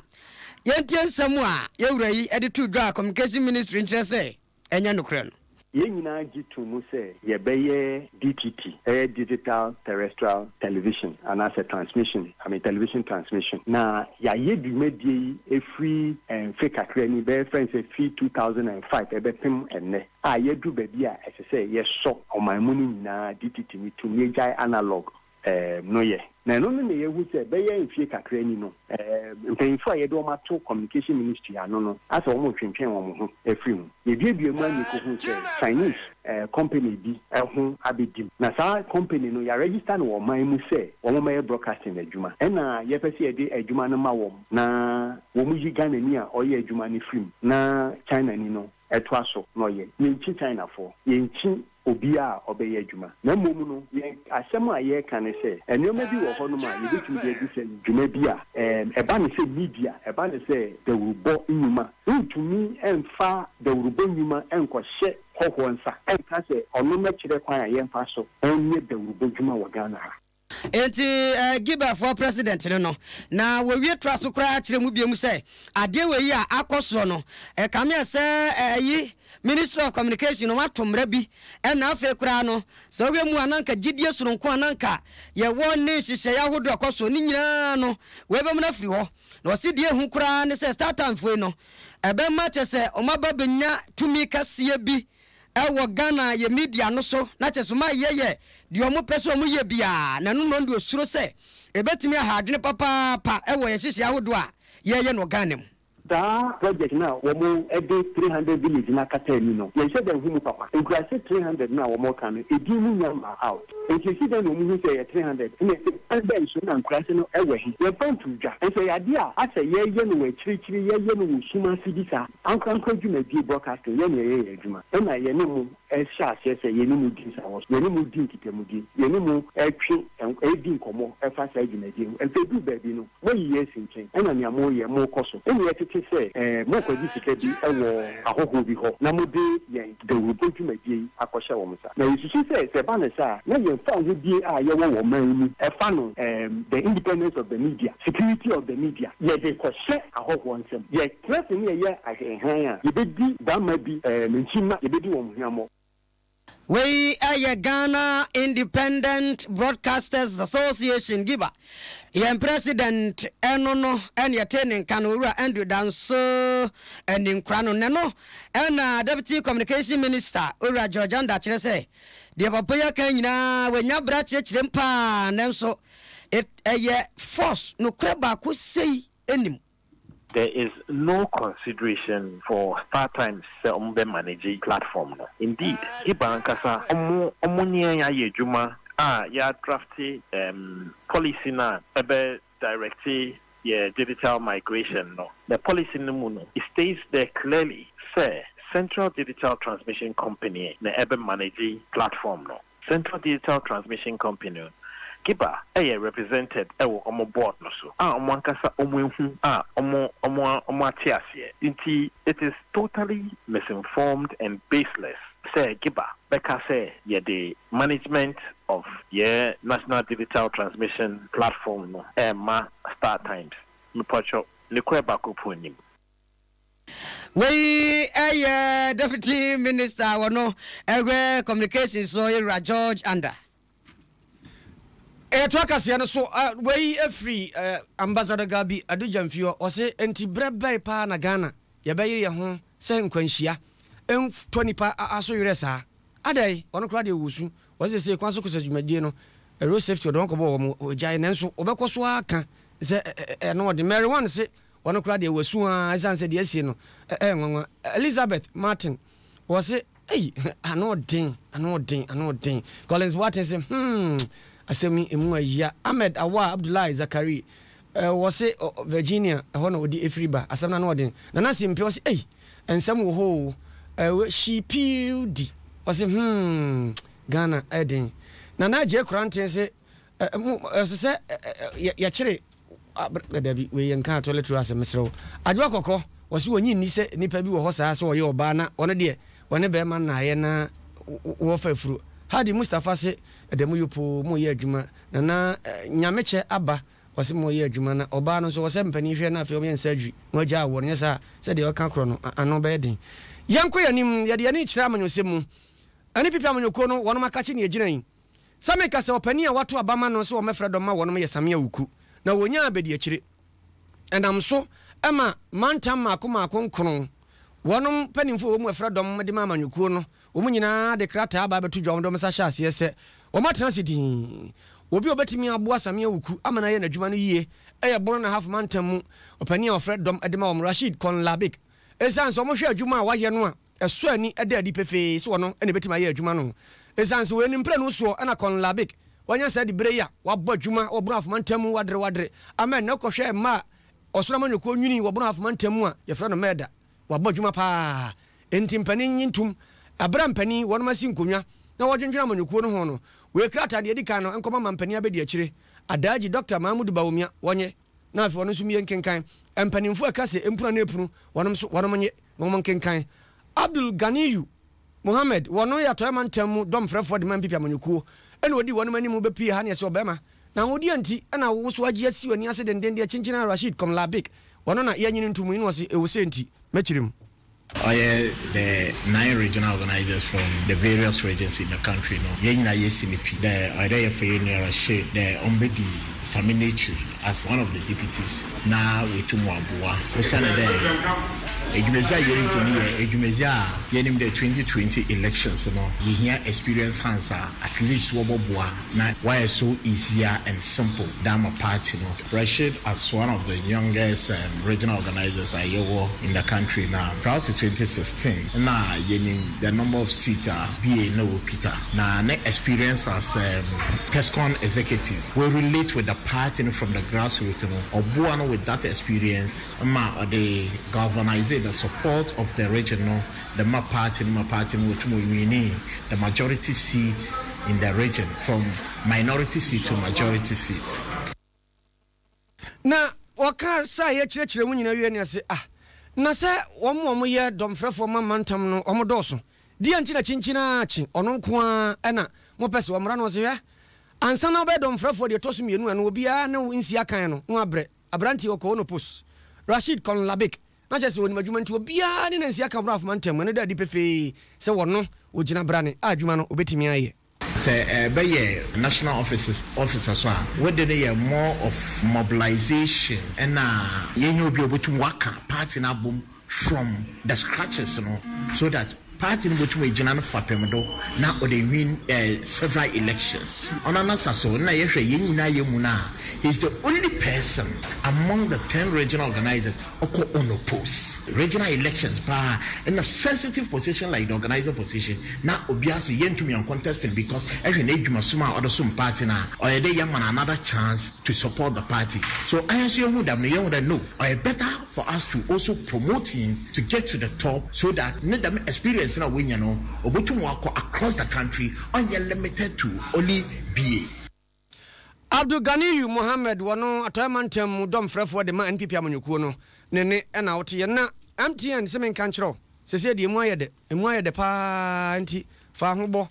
yɛntie nsɛm a yɛ wura yi de to dwa a Communication Ministry nkyerɛ sɛ ɛnyɛ nokorɛ no. Yɛn nyinaa gye to mu sɛ yɛbɛyɛ DTT, ɛyɛ Digital Terrestrial Television anaasɛ Transmission, I mean Television Transmission, na yɛayɛ dwumadie yi firi mfe kakra ni, bɛyɛ fɛn sɛ firi 2005 ɛbɛpem ɛnnɛ a yɛaduru baabi a ɛsɛ sɛ yɛsɔ ɔman mu no nyinaa DTT no tom, yɛgyae analog no yɛ. Na ɛno no na yɛahu sɛ bɛyɛ mfie kakra ni no, mpanyimfo a yɛde wɔn ato Communication Ministry ano no, asɛ wɔretwentwɛn wɔn ho afiri ho. Yɛduadua mu ara na yɛkɔhuu sɛ Chinese company bi ho abɛdi mu. Na saa company no, yɛaregister no wɔ ɔman mu sɛ wɔmmɛyɛ broadcasting adwuma. Ɛna yɛpɛ sɛ yɛde adwuma no ma wɔn na wɔyi Ghanani a ɔyɛ adwuma no firi mu na Chinani no toa so na ɔyɛ. Yɛnkyi Chinafoɔ, yɛnkyi obiara a ɔbɛyɛ adwuma. Na mmom no, yɛn asɛm a yɛreka ne sɛ, nneɛma bi wɔ hɔnom a yɛbɛtumi de adi sɛ dwuma bi a, ɛba no sɛ media, ɛba no sɛ dawurubɔ nnwuma. Wontumi mfa dawurubɔ nnwuma nkɔhyɛ hɔhoɔ nsa nka sɛ ɔno mmɛkyerɛ kwan a yɛmfa so nyɛ dawurubɔ dwuma wɔ Ghana ha. Enti Gibeafoɔ president no no, na wɔwie toa so koraa kyerɛ mu bio sɛ, adeɛ wei a akɔ soɔ no, ɛkame ɛ sɛ ɛyi Ministry of Communication no wɔato mmara bi, ɛna afei koraa no, sɛ wohwɛ mu a na anka gyidie sononko a na anka yɛwɔ ne nhyehyɛeɛ ahodoɔ a ɛkɔ soɔ no nyinaa no, wei bɛmuna afiri hɔ. Na wɔse deɛ ɛhu koraa ne sɛ StarTimefoɔ yi no, ɛbɛma kyerɛ sɛ wɔaba bɛnya tumi kɛseɛ bi wɔ Ghana yɛ media no so na kyerɛ sɛ wɔn ayɛ yɛ deɛ wɔn pɛ sɛ wɔn yɛ biara na ɛno na wɔn deɛ osuro sɛ ɛbɛtumi aha adwene papaapa wɔ yɛn nhyehyɛeɛ ahodoɔ a yɛreyɛ no wɔ Ghana mu. Saa project no a wɔn de 300 village no akata ani no, yɛnhyɛ da nhu mu papa. Nkurase 300 no a wɔn reka no, edin no nnya mmaa out. Nti esi dɛn na wɔn hu sɛ ɛyɛ 300? Ɛna ɛsɛ kwan bɛn so na nkurase no wɔ he? Yɛmfa ntoo dwa. Nso ɛyɛ adeɛ a asɛ yɛyɛ no wɔ akyirikyiri, yɛyɛ no wɔ sum ase bi saa. Ankorankoro dwumadie, broadcasting, yɛn na yɛyɛ yɛn adwuma, ɛna yɛne mo hyɛ aseɛ sɛ yɛne mo di nsawɔso, yɛne mo di nkitahodie, yɛne mo twe di nkɔmmɔ fa saa dwumadie ho. Afei ɛduru baabi no, moayi yɛn asi nkyɛn, ɛna nea moreyɛ, morekɔ so. Ɛna yɛtete sɛ morekɔgye sika bi wɔ ahɔhoɔ bi hɔ na mode yɛn dawurubɔ dwumadie yi akɔhyɛ wɔn nsa. Na yɛsusu sɛ, sɛ ɛba no saa a, na yɛn fawohodie a yɛwɔ wɔ ɔman yi mu, ɛfa no the independence of the media, security of the media, yɛde rekɔhyɛ ahɔhoɔ nsam. Yɛ. Tena ase ne yɛyɛ ahwɛhan a, yɛbɛdi barima bi nkyimma, yɛbɛdi wɔn hwammɔ. Wei yɛ Ghana Independent Broadcasters Association, GIBA, yɛn president no no na yɛtee ne nka no, Owura Andrew Danso Aninkorah no. Nnɛ no na Deputy Communication Minister, Owura George Andah kyerɛ sɛ deɛ papa yi aka nyinaa wanya berɛ akyerɛkyerɛ mu paa nanso ɛyɛ force, nokorɛ baako sei nnim. There is no consideration for StarTimes sɛ ɔmo bɛ manage platform no. Indeed, Giba ankasa ɔmo ɔmo ne yɛn ayɛ adwuma a yɛ adrafte ɛɛm policy no a ɛbɛ directe yɛ digital migration no. Na policy no mu no, it states there clearly sɛ Central Digital Transmission Company na ɛbɛ manage platform no. Central Digital Transmission Company no, GIBA yɛ represented wɔ wɔn board no so a wɔn ankasa wɔn ahu a wɔn wɔn wɔn ate aseɛ. Nti it is totally misinformed and baseless sɛ GIBA bɛka sɛ yɛde management of yɛn National Digital Transmission Platform no rema StarTimes. Mepakyɛw. Nokorɛ baako po nnim. Wei yɛ Deputy Minister a ɔno hwɛ Communications so Yewura George Andah. Yɛtoa kaseɛ no so, wei firi Ambassador Gabi Adu Gyamfi hɔ, ɔse enti berɛ bɛn paa na Ghana yɛbɛyere yɛn ho sɛ nkwanhyia ntɔ nipa aso werɛ saa? Adɛn, ɔno koraa deɛ ɔwɔ su, ɔse seesei kwan so kɔsɛ dwumadie no road safety ɔde wɔn kɔbɔɔ wɔn, ɔgyae nanso ɔbɛkɔ so ara aka sɛ ɛno ɔde. Mary One se Ɔno koraa deɛ wasu ara ɛsiane sɛ deɛ asie no ɛyɛ nwanwa. Elizabeth Martin wɔse ei ano ɔden ano ɔden ano ɔden. Collins Boateng se hmm asɛm yi emu ayia. Ahmed Awaa Abdullahi Zakari wɔse Virginia ɛhɔ na ɔdi ɛfiri ba asɛm no ano ɔden. Nana Simpe ɔse ei nsɛm wɔ hɔ o. She Piu Di ɔse hmm Ghana ɛden. Nana Adjei Koranteng se ɛsɛ sɛ yɛkyere Dabi, wei yɛ nka toilet roll asɛm, mesrɛ wo. Adwoa Kɔkɔ, wɔse wɔnyi nni sɛ nipa bi wɔ hɔ saa sɛ ɔyɛ ɔbaa na ɔno deɛ ɔne bɛɛma nnaeɛ na wɔfa afuro. Hadi Mustapha se ɛda mu yopoo mo yɛ adwuma. Nana Nyamekyɛ Aba ɔse mo yɛ adwuma na ɔbaa no nso ɔsɛ mpanin hwɛ na afei ɔmo yɛ no surgery na wagyaa awoɔ no nyɛ saa a sɛdeɛ ɔka korɔ no ano bɛyɛ den. Yɛnkɔ yɛn anim, yɛde yɛn ani kyerɛ amanyɔsɛm mu. Ɛne PP amanyɔkuo no wɔnom akakye nea ɛgyina yi. Sɛ meka sɛ ɔpanin a wɔato aba ma no sɛ wɔmmɛfrɛ dɔm ma wɔnom yɛ Samia Wuku, na wɔnyaa abadiakyire. Ɛnam so ma mantam mmaako mmaako nkron, wɔnom mpanimfoɔ a wɔwɔ mu ɛfrɛ dɔm de ma amanyɔkuo no, wɔn nyinaa de krataa aba abɛto dwa, wɔde wɔn nsa hyɛ aseɛ sɛ wɔatena ase dinn. Obi a ɔbɛtumi aboa Samia Wuku ama no ayɛ n'adwuma no yie yɛ Bono na Ahafo mantam mu ɔpanin a wɔfrɛ dɔm de ma wɔn, Rasheed Konlabik. Ɛsiane sɛ wɔhwɛ adwuma a wayɛ no a, ɛsɔ ani da adi pefee sɛ ɔno na ebetumi ayɛ adwuma no. Esiane sɛ ɔyɛ ne mprenu soɔ na Konlabik wanya saa dibere yi a wabɔ adwuma wɔ Bono Afoma ntam mu wadere wadere ama ɛnnɛ wokɔhwɛ mma a ɔsoro amanyɔkuo nwini wɔ Bono Afoma ntam mu a yɛfrɛ no Mɛɛda. Wabɔ adwuma paa. Enti mpanin nnye ntom. Ɛberɛ a mpanin wɔnom asi nkonnwa na wɔdwendwene amanyɔkuo no ho no, wei krataa deɛ ɛdi kan no nkɔma mampanin abɛdi akyire Adaagyi Dɔkta Mahamudu Bawumia wɔnye na afei ɔno nso mmie nkenkan. Mpanimfoɔ a ɛka sɛ mpunu anaa epunu wɔnom nso wɔnom nye. Wɔn nkenkan. Abdul Ganiyu Mohammed, wɔno yɛ Atɔeɛ Mantam mu dɔmfrɛfoɔ de ma NPP amanyɔkuo, ɛna ɔdii wɔnom anim bɛpuee ha ne ɛsɛ ɔbarima. Na ahoɔdeɛ nti na wo so agye asi w'ani ase denden deɛ kyenkyen ara Rasheed Komlabik, wɔno na yɛnyini nto mu yi na ɔse ɛwɔ sei nti mɛkyere mu. Ɔyɛ the nine regional organisers from the various regions in the country no, hɛn nyina yesi no pi dɛ ɔyɛ dɛ yɛfa hɛn nua Rasheed dɛ ombedzi Sammy n'ekyir as one of the deputies na oetum ɔaboa osiandɛ edwumadzi a yeridzi no yɛ edwumadzi a yenyim dɛ 2020 elections no yehia experienced hands a at least wɔbɔboa na wɔayɛ so easier and simple dze ama party no. Rasheed as one of the youngest regional organisers a yɛwɔ in the country na prior to 2016 nna yenyim the number of seats a BA na okitsa na ne experience as TESCON executive we relate with the party no from the grassroots no ɔboa no with that experience ma ɔde galvanise the support of the region no de ma party no ma party no wotum winning the majority seats in the region from minority seat to majority seat. Na wɔka saeɛ kyerɛkyerɛ mu nyinaa wie no ase, ah, na sɛ wɔn a wɔyɛ dɔmfrɛfoɔ ma mantam no wɔn dɔɔso, deɛn nti na kyinkyin ara kye ɔno nko ara na mopɛ sɛ wɔmmra no? Ɔse, hwɛ, ansa na wobɛyɛ dɔmfrɛfoɔ deɛ ɛtɔ so mmienu a na obiara ne wo nsi akan no na wabrɛ. Aberanteɛ ɔkɔɔ no pos. Rasheed Konlabik, na kyerɛ sɛ ɔnim adwuma nti obiara ne no ansi akan wɔ Brafo mantam mu. Ɛno da adi pefee sɛ ɔno ɔgyina brane a adwuma no ɔbɛtumi ayɛ. Sɛ ɛbɛyɛ national offices officer so a, wo de no yɛ more of mobilisation ɛna yɛnya obi a obotum waka party no abom from the scratches no so that party no botum egyina no fapem do na ɔde win several elections. Ɔno anasa so nna yɛhwɛ yɛn nyinaa yɛ mu no a, he is the only person among the ten regional organisers ɔkɔ unopposed regional elections paa nna sensitive position like the organiser position na obiara se yɛntum yɛn contest no because ɛhwɛ n'edwuma som a ɔde som party no a ɔyɛ dɛ yɛma no another chance to support the party so ahɛn so yɛhu dɛm no yɛhu dɛ no ɔyɛ better for us to also promote him to get to the top so that ne dɛm experience no a oenya no obotum ɔakɔ across the country ɔnnyɛ limited to only BA. Abdul Ganiyu Mohammed wɔ no Atɔeɛ Mantam mu dɔmfrɛfoɔ de ma NPP amanyɔkuo no ne nne na woteɛ. Na MTN se menka nkyerɛ wo, seesei deɛ emu ayɛ dɛ, emu ayɛ dɛ paa nti fa ho bɔ.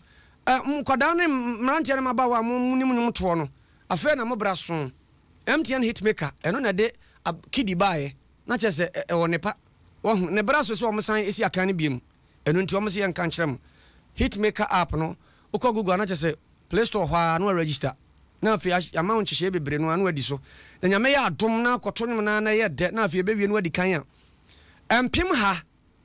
Ɛ, nkwadaa ne mmeranteɛ ne mmabaawa a monim nnwom toɔ no, afei na mo bra so. MTN Hitmaker, ɛno na ɛde Kidi baeɛ. na kyerɛ sɛ ɛwɔ nnepa. Wahu? Ne bra so sɛ wɔsan si akan no biom. Ɛno nti wɔn se yɛnka nkyerɛ mo. Hitmaker app no, wokɔ Google a na kyerɛ sɛ Play Store hɔ ara na wa register. Na afei yɛama wo nhyehyɛeɛ bebree no ara na wadi so. Na Nyame yɛ adom na akɔto nwom no ara na ɛyɛ dɛ na afei ɛbɛwie na wadi kan a, mpem ha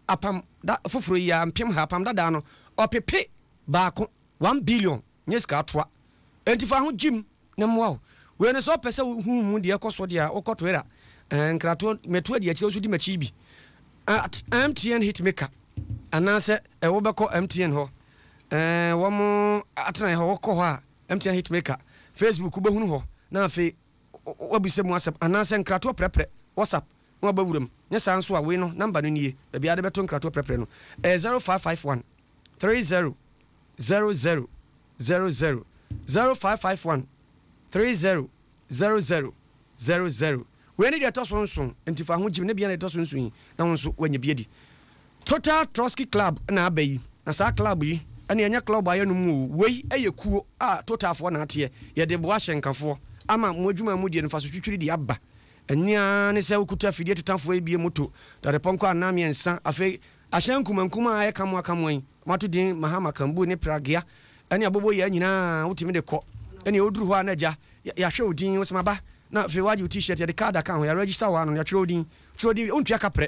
apam da foforɔ yi ara, mpem ha apam dadaa no, ɔpepe baako, 1 billion, nyɛ sika atoa. Enti fa ho gyim na mmoa wo. Wei no sɛ wopɛ sɛ wohu mu deɛ ɛkɔ so deɛ a, wokɔ Twitter, ɛɛ nkratoɔ, mɛtu adi akyire wo nso di m'akyi bi, at MTN Hitmaker, anaasɛ ɛ wobɛkɔ MTN hɔ, ɛɛ wɔn atenaeɛ hɔ, wokɔ hɔ a, MTN Hitmaker, Facebook wobɛhunu hɔ, na afei woabisa mu asɛm, anaasɛ nkratoɔ prɛprɛ, WhatsApp, na waba wuram. Nyɛ saa nso a, wei no, number no nie, baabi a wode bɛto nkratoɔ prɛprɛ no, ɛyɛ 0551 30 00 00 0551 30 00 00. Wei ne deɛ ɛtɔ so nson, enti fa ho gyim na bia na ɛtɔ so nson yi na wo nso woanya bi adi. Total Trotsky Club na aba yi, na saa club yi ɛne ɛnyɛ club a yɛnom o, wei ɛyɛ kuo a Totalfoɔ na ateɛ, yɛde boa ahyɛnkafoɔ ama mo adwuma a modie no mfaso twitwiri de aba. Ɛno ara ne sɛ wokuta afidie tetafoɔ yi bie moto, dadepɔnkɔ anaa mmiɛnsa, afei ahyɛn nkumankumaa a ayɛ kamoa kamoa yi, wɔato din Mahama Kambu ne Pragya ne aboboyaa nyinaa wotumi de kɔ. Ɛnneɛ woduru hɔ a na agya, yɛahwɛ wo din, wosɛ maba, na afei woagye wo T-shirt, yɛde card aka ho, yɛaregister wo ano, yɛatwerɛ wo din, twerɛ wo din wie, wontua kaprɛ.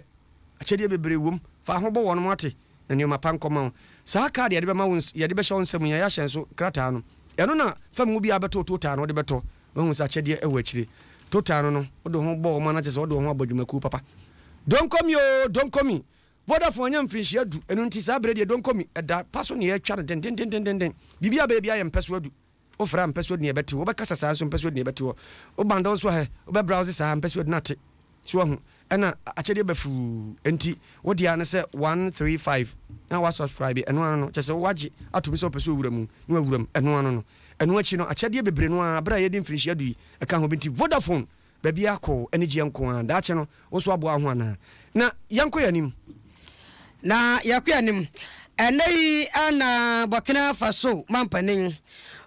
Akyɛdeɛ bebree wom, fa ho bɔ wɔnom ate, na nneɛma pa nkɔma wo. Saa card yɛde bɛma wo, yɛde bɛhyɛ wo nsa mu yi, ɛyɛ ahyɛnso krataa no, ɛno na fa mu biara bɛtɔ wo total no wode bɛtɔ, na woahu sɛ akyɛdeɛ wɔ akyire. Total no no, wode wo ho bɔ wɔn a na kyerɛ sɛ wode wo ho abɔ adwumakuo papa. Donkomi oo, donkomi! Vodafone anya mfirinhyia du, ɛno nti saa berɛ deɛ donkomi, ɛda pa so na yɛretwa no dendendendenden. Biribi a bɛyɛ biara yɛ mpɛ so adu. Wofrɛ a mpɛ so adu na yɛbɛte wo, wobɛkasa saa nso mpɛ so adu na yɛbɛte wɔ. Wo bundle nso ahɛ, wobɛ browse saa mpɛ so adu na ate. So wahu? Ɛna akyɛdeɛ ba fuu, ɛnti wo deɛ ara ne sɛ 135 na wa subscribe, ɛno ano no, kyerɛ sɛ woagye atom sɛ wopɛ sɛ wowura mu, na wawura mu, ɛno ano no. Ɛno akyi no, akyɛdeɛ bebree no ara, berɛ a yɛredi mfirinhyia du yi, ɛka ho bi nti Vodafone Baabiara kɔ anigyeɛ nko ara. Daakye no, wo nso aboa wo ho anaa? Na yɛnkɔ yɛn anim. Na yɛkɔ yɛn anim. Ɛnnɛ yi na Burkina Faso mampanin,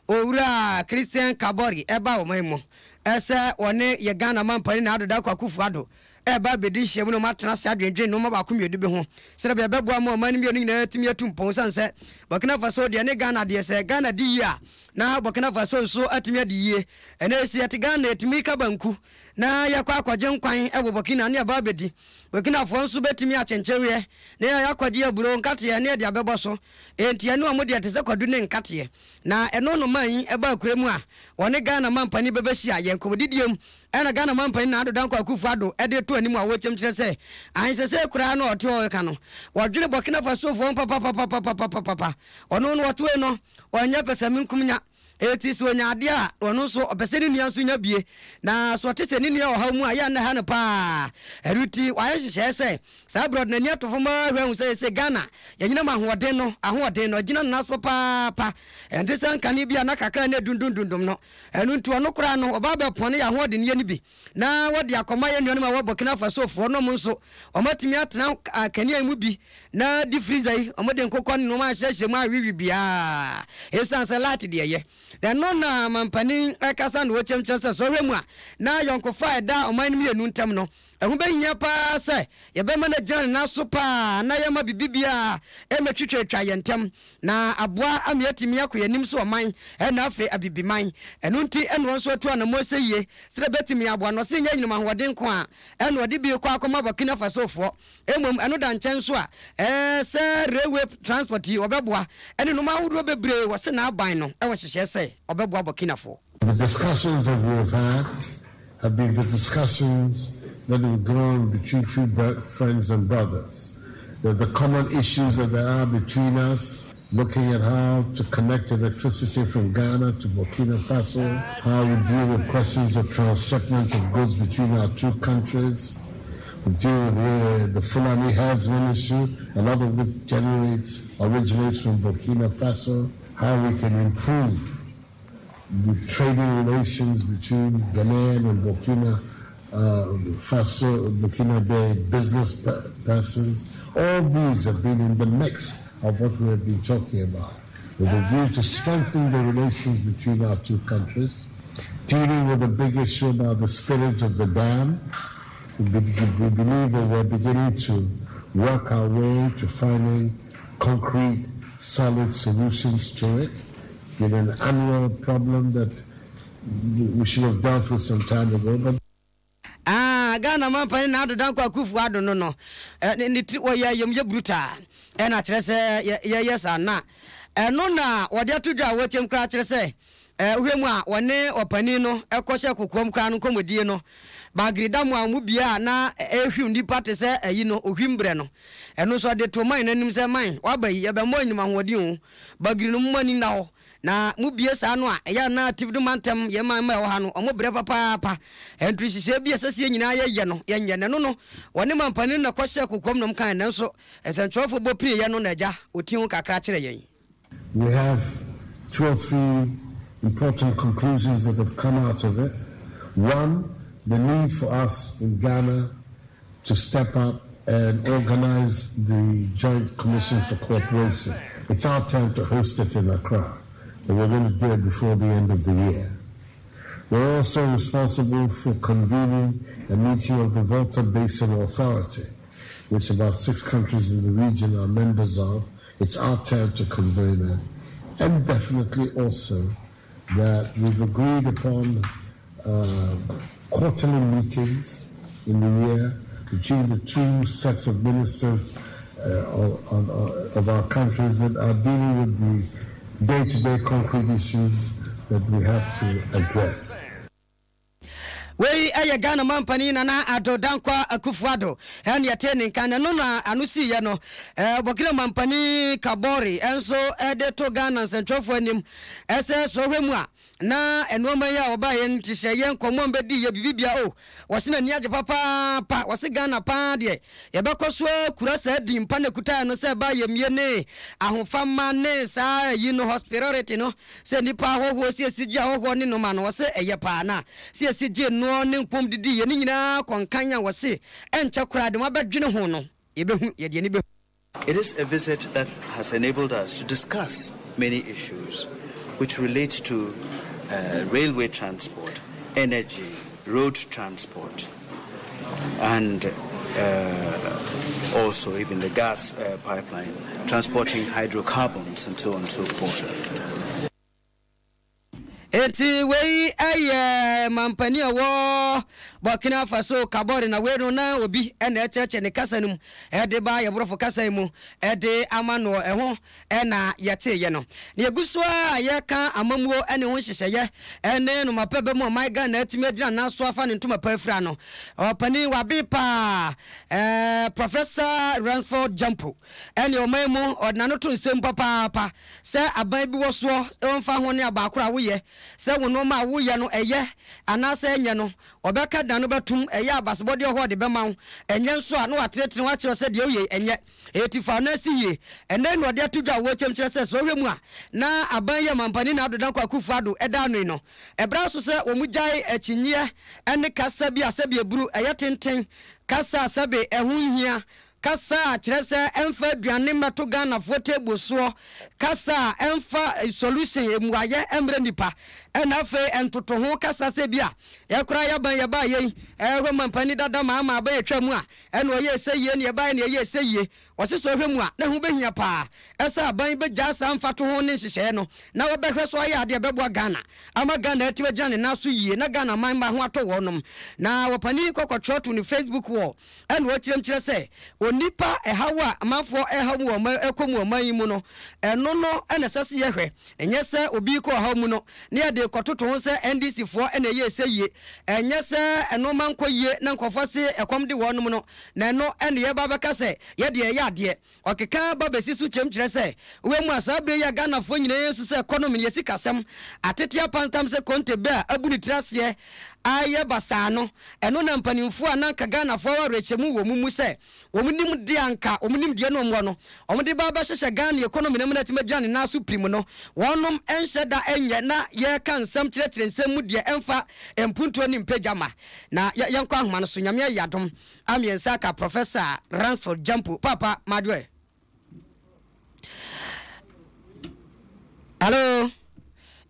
Owura Christian Kabore ba ɔman mu sɛ ɔne yɛ Ghana mampanin Nana Addo Dankwa Akufo Addo reba abɛdi nhyiamu na wɔatena ase adwendwen nnoɔma baako mmienu bi ho sɛdeɛ ɛbɛboa ma ɔman no mmienu nyinaa atumi atu mpɔn ɛsiane sɛ Burkina Faso deɛ ne Ghana deɛ sɛ Ghana di yie a na Burkina Faso nso atumi adi yie. Ɛnnɛ yi sɛ yɛte Ghana yɛtumi ka banku na yɛkɔ akɔgye nkwan wɔ Burkina ne yɛba abɛdi. Burkinafoɔ nso bɛtumi akyenkyeweɛ na yɛakɔgye aburo, nkateɛ ne yɛde abɛbɔ so. Enti ɛne wɔn deɛ te sɛ kwadu ne nkateɛ. Na ɛno no man yi ba akura mu a wɔne Ghana mampanin bɛbɛhyia yɛn nkɔmmɔdidie mu. Ɛna Ghana mampanin Nana Addo Dankwa Akufo Addo de reto anim a ɔrekyɛm kyerɛ sɛ ahe sɛsɛɛ koraa na ɔte hɔ reka no wɔdwene Burkina Fasofoɔ ho papapapapapapapa. Ɔno no ɔtoe no ɔnyɛ pɛsɛmenkomenya. Enti sɛ onya adeɛ a, ɔno nso ɔpɛ sɛ ne nua nso nya bie. Na sɛ ɔte sɛ ne nua wɔ ɔhaw mu a, ɛyɛ a na ɛha no pa ara. Ɛno nti, wayɛ nhyehyɛeɛ sɛ, saa berɛ a ɔde n'ani ato fam ara hwɛ ahu sɛ seesei Ghana, yɛanyina mu ahoɔden no, ahoɔden no, agyina ne nan so papaapa. Ɛnte sɛ nkane bi a na kakra na ɛdundumdundum no. Ɛno nti, ɔno koraa no, ɔba abɛpɔne yɛn ahoɔdenyɛ no bi na wɔde akɔma yɛn nuanom a ɛwɔ Burkina Fasofoɔ no, wɔn nso wɔatumi atena kanea yi mu bi Na deep freezer yi, wɔde nkokɔ ne nnoɔma ahyehyɛ mu awewe biara ɛsiane sɛ light deɛ ɛyɛ. Na ɛno na mampanin ɛkasa na ɔkyɛm kyerɛ sɛ sɛ ɔhwɛ mu a, na ayɔnkofa a ɛda ɔman no mmienu ntam no, ɛho bɛhia pa ara sɛ yɛbɛma no agyina ne nan so pa ara na yɛmma biribi biara mmɛtwitwatwa yɛn ntam na aboa ama yɛatumi akɔ yɛn anim sɛ ɔman ɛna afei Abibiman. Ɛno nti ɛna wɔn nso atu anammɔn sɛ yie sɛdeɛ ɛbɛtumi aboa no. Ɔse ɛnyɛ anyinam ahoɔden nko ara ɛna ɔde bi rekɔ akɔma Burkina Fasofoɔ. Mmom ɛno da nkyɛn nso a, ɛɛ sɛ railway transport yi wɔbɛboa ɛne nnoɔma ahodoɔ bebree wɔse n'aban no wɔ nhyehyɛɛ sɛ ɔbɛboa Burkinafoɔ. The discussions that we have had have been the discussions that have gone between two friends and brothers. That the common issues that there are between us, looking at how to connect electricity from Ghana to Burkina Faso, how we deal with questions of transshipment of goods between our two countries, we deal with the Fulani herdsmen issue, a lot of which generates, originates from Burkina Faso, how we can improve the trading relations between Ghanaian and Burkina Faso, Burkina Bay business persons. All these have been in the mix of what we have been talking about, with a view to strengthening the relations between our two countries, dealing with the big issue about the spillage of the dam. We, be, we believe that we're beginning to work our way to finding concrete, solid solutions to it. It's an annual problem that we should have dealt with some time ago. But Ah, Ghana mampanin Nana Addo Dankwa Akufo Addo no no, eh, ne, ne tiri wɔyɛ ayamyɛ brutal ɛna kyerɛ sɛ yɛyɛ saa na ɛno na wɔde ato dwa a wɔkyɛm koraa kyerɛ sɛ eh, wohwɛ mu a wɔne ɔpanin no ɛkɔhyɛ kokoam koraa no nkɔmmɔdie no bagiri da mu a wɔn bia a na ɛrehwim nipa te sɛ ayi no ohwim berɛ no ɛno nso ɔde to man no anim sɛ man waba yi yɛbɛmmɔ anyim ahoɔden o bagiri no mo ani nna hɔ Na mo bue saa no a, ɛyɛ a na Tifdo mantam, yɛn man mma a ɛwɔ ha no, wɔn brɛ papaapa. Ɛnto nhyehyɛɛ bi a ɛsɛ sɛ yɛn nyinaa yɛ yɛ no, yɛnyɛ. Na ɛno no, wɔne mampanin no na ɛkɔhyɛɛ kokoam na wɔkae, nanso nsɛnkyerɛwfo bɔ pineeɛ no na agya, ɔtii ho kakra kyerɛɛ yɛn. We have two or three important conclusions that have come out of it. One, the need for us in Ghana to step up and organize the Joint Commission for Cooperation. It's our turn to host it in Accra, and we're going to do it before the end of the year. We're also responsible for convening a meeting of the Volta Basin Authority, which about six countries in the region are members of. It's our turn to convene that. And definitely also that we've agreed upon quarterly meetings in the year between the two sets of ministers uh, of, of our countries that are dealing with the day-to-day concrete issues that we have to address. Wei yɛ Ghana mampanin Nana Addo Dankwa Akufo Addo ɛne ɛtee ne nka na ɛno na ano siiɛ no. Burkina mampanin Kabore nso de to Ghana nsɛntwerɛfoɔ anim sɛ sɔhwɛ mu a na nnoɔma yi a wɔbaeɛ no nhyehyɛeɛ, nkɔmmɔ a wɔbɛdiiɛ, biribi bia oh, wɔse n'ani agye papaapa, wɔse Ghana paa deɛ yɛbɛkɔ so akura saa din pa no ɛkutaeɛ no sɛ ɛba ayamyie ne ahofama ne saa ayi no hospitality no sɛ nnipa ahɔhoɔ sɛ yɛsi gye ahɔhoɔ ne nnoɔma no wɔse ɛyɛ paa na sɛ yɛsi gye noɔ ne nkom didiiɛ ne nyinaa kɔnkan a wɔse ɛnkyɛ koraa de wɔabɛdwene ho no yɛbɛhu yɛde ani bɛhu. It is a visit that has enabled us to discuss many issues which relate to uh, railway transport, energy, road transport, and uh, also even the gas uh, pipeline, transporting hydrocarbons and so on and so forth. Enti wei yɛ mampanin a ɔwɔ Burkina Faso Kabore na wei no na obi na ɛkyerɛkyerɛ ne kasa no mu de ba yɛ borɔfo kasa yi mu de ama no ɛho na yɛteeɛ no. Na yɛgu so ara a yɛreka amammuo ne ho nhyehyɛeɛ ne nnomapa bɛ mu ɔman Ghana atumi agyina nan so afa ne ntoma pa afira no. Ɔpanin waben paa Professor Ransford Gyampo ne ɔman mu ɔde n'ano to nsɛm papaapa Sɛ aban bi wɔ soɔ, ɔmfa ho ne abaakoro a woyɛ, sɛ wo nnoɔma a woyɛ no ɛyɛ anaasɛ ɛnyɛ no, ɔbɛka de n'ano bɛtom, ɛyɛ a abasobɔdeɛ wɔ hɔ a ɔde bɛma wo, ɛnyɛ nso a na watenetene wo akyerɛ wo sɛ deɛ woyɛ yi ɛnyɛ. Enti fa wo nan si yie. Ɛnnɛ yi na ɔde ato dwa wɔ kyɛm kyerɛ sɛ sɛ wohwɛ mu a na aban yi a Mampanin Addo Dankwa Akufo Addo da ano yi no, ɛberɛ aso sɛ wɔgyae akyinnyeɛ ne kasa bi a sɛbe ɛburu, ɛyɛ tenten, kasa a sɛbe ɛho nhia, Kasa a kyerɛ sɛ ɛmfa aduane mmɛto Ghanafoɔ table soɔ, kasa a ɛmfa solution, mmuayɛ, mmrɛ nnipa, ɛna afei ntotoho kasa sɛ bi a yɛ koraa yɛaban yɛbaa yei, ɛhɔ mampanin dada Mahama aban atwa mu a ɛna ɔyɛɛ sɛ yie na yɛbaeɛ na yɛyɛɛ sɛ yie. Ɔse sɛ ɔhwɛ mu a na ɛho bɛhia paa sɛ aban bɛgyaa saa mfatoho ne nhyehyɛeɛ no na wɔbɛhwɛ so ayɛ adeɛ a ɛbɛboa Ghana ama Ghana atumi agyina ne nan so yie na Ghana man mma ho atɔ wɔnom. Na ɔpanin kɔ kɔtwerɛ to ne Facebook wall Ɛna ɔkyerɛm kyerɛ sɛ onipa ɛhaw a amanfoɔ ɛhaw mu wɔ ɔman ɛkɔ mu wɔ ɔman yi mu no, ɛno no na ɛsɛ sɛ yɛhwɛ, ɛnyɛ sɛ obi rekɔ ɔhaw mu no na yɛde rekɔtoto ho sɛ NDC foɔ na ɛyɛɛ sɛ yie, ɛnyɛ sɛ nnoɔma nkɔ yie na nkurɔfoɔ se ɛkɔm de wɔnom no na ɛno na yɛreba abɛka sɛ yɛdeɛ yɛyɛ adeɛ. Ɔkeka ba bɛsi so kyerɛm kyerɛ sɛ wɔ mu a saa berɛ yi a Ghanafoɔ nyinaa nsu sɛ economy no yɛ sikasɛm atete apantam sɛ konte bɛ a abu ne tiri aseɛ ayɛ basaa no, ɛno na mpanimfoɔ a na anka Ghanafoɔ wɔ awerɛhyɛmu wɔ wɔn mu sɛ wɔn nim deɛ anka wɔn nimdeɛ no wɔn wɔ no wɔn de ba abɛhyehyɛ Ghana economy no ama no atumi agyina ne nan so pirim no wɔnom nhyɛ da nyɛ na yɛreka nsɛm kyerɛkyerɛ nsɛm mu deɛ ɛmfa mpuntuo ne mpagya ma na yɛnkɔ ahoma no so Nyame ayɛ adom a miensa aka Professor Ransford Gyampo Paapa Madwoɛ. Hello.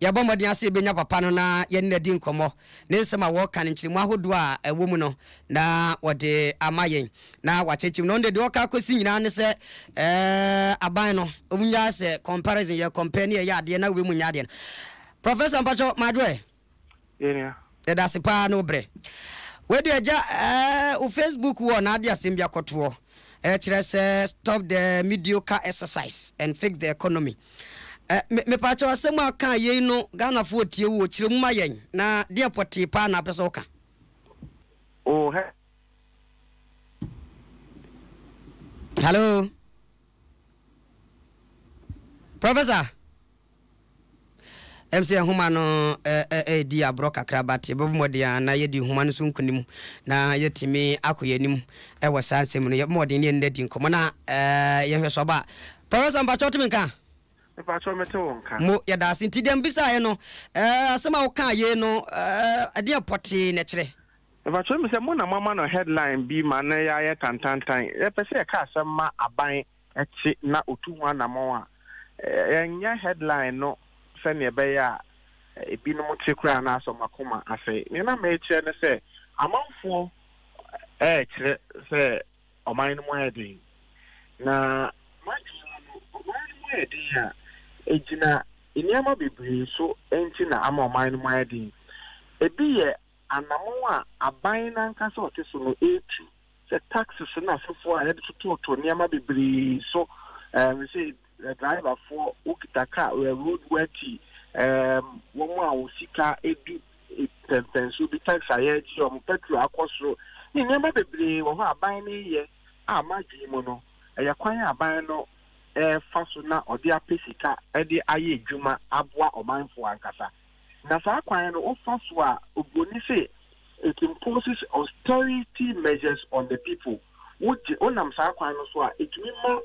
Yɛbɔ mmɔden ara sɛ yɛbɛnya papa no na yɛne no adi nkɔmmɔ. Ne nsɛm a wɔreka no, nkyerɛmu ahodoɔ a ɛwɔ mu no, na wɔde ama yɛn na wakyerɛkyerɛ mu. Na ɔno deɛ, deɛ ɔka akɔsi nyinaa ne sɛ, ɛɛ, aban no, wɔnnyae sɛ comparison, yɛ compare ne yɛyɛ adeɛ na wei mu nyɛ adeɛ no. Professor, mpakyɛw, madwo ɛ? Yɛnua. Yɛda ase paa ne wo brɛ. Wei deɛ agya ɛɛ wo Facebook wɔ na ade asɛm bi akɔtoɔ ɛkyerɛ sɛ stop the mediocre exercise and fix the economy. Ɛ me mepaakyɛw asɛm a kaa yei no Ghanafoɔ tie wo o kyerɛ mu ma yɛn na deɛ pɔtee paa na apɛ sɛ woka. Oh hɛ. Hello. Professor. Ɛm sɛ nhoma no redi aborɔ kakra but yɛbɛbɔ mmɔden a na yɛadi nhoma no so nkonim na yɛatumi akɔ yɛn anim wɔ saa nsɛm mu no. Yɛbɔ mmɔden ne yɛn no adi nkɔmmɔ na yɛhwɛ so aba. Professor mpakyɛ wotumi nka? Mpakyɛ mete wo nka. Mo, yɛda ase. Nti deɛ mbisaeɛ no, asɛm a wokaa yei no, ɛdeɛn pɔtee na ɛkyerɛ? Mpakyɛ mi sɛ mo na moama no headline bi ma no yɛayɛ tantantan. Yɛpɛ sɛ yɛka asɛm ma aban te na otu ho anammɔn a, yɛnyɛ headline no sɛnea ɛbɛyɛ a ebinom te koraa anaasɛ wɔn akoma asɛe. Nea na merekyerɛ ne sɛ, amanfoɔ rekyerɛ sɛ ɔman no mu ayɛ den. Na m'adwene mu no, ɔman no mu ayɛ den a, egyina nneɛma bebree so nti na ama ɔman no mu ayɛ den. Ebi yɛ anammɔn a aban no ankasa a ɔte so no retu sɛ taxes ne asefoɔ a yɛde tototo nneɛma bebree so, ɛɛm sɛ driverfoɔ wokita car road worthy, ɛɛm wɔn a wɔn sika edu mpɛmpɛnsoɔ bi tax a yɛregye wɔn, petrol akɔ soro ne nneɛma bebree wɔ hɔ a aban no reyɛ a m'adwene mu no ɛyɛ kwan a aban no ɛrefa so na ɔde apɛ sika de ayɛ adwuma aboa ɔmanfoɔ ankasa. Na saa kwan no wofa so a, oburoni se it imposes austerity measures on the people. Wogye, wonam saa kwan no so a, etumi ma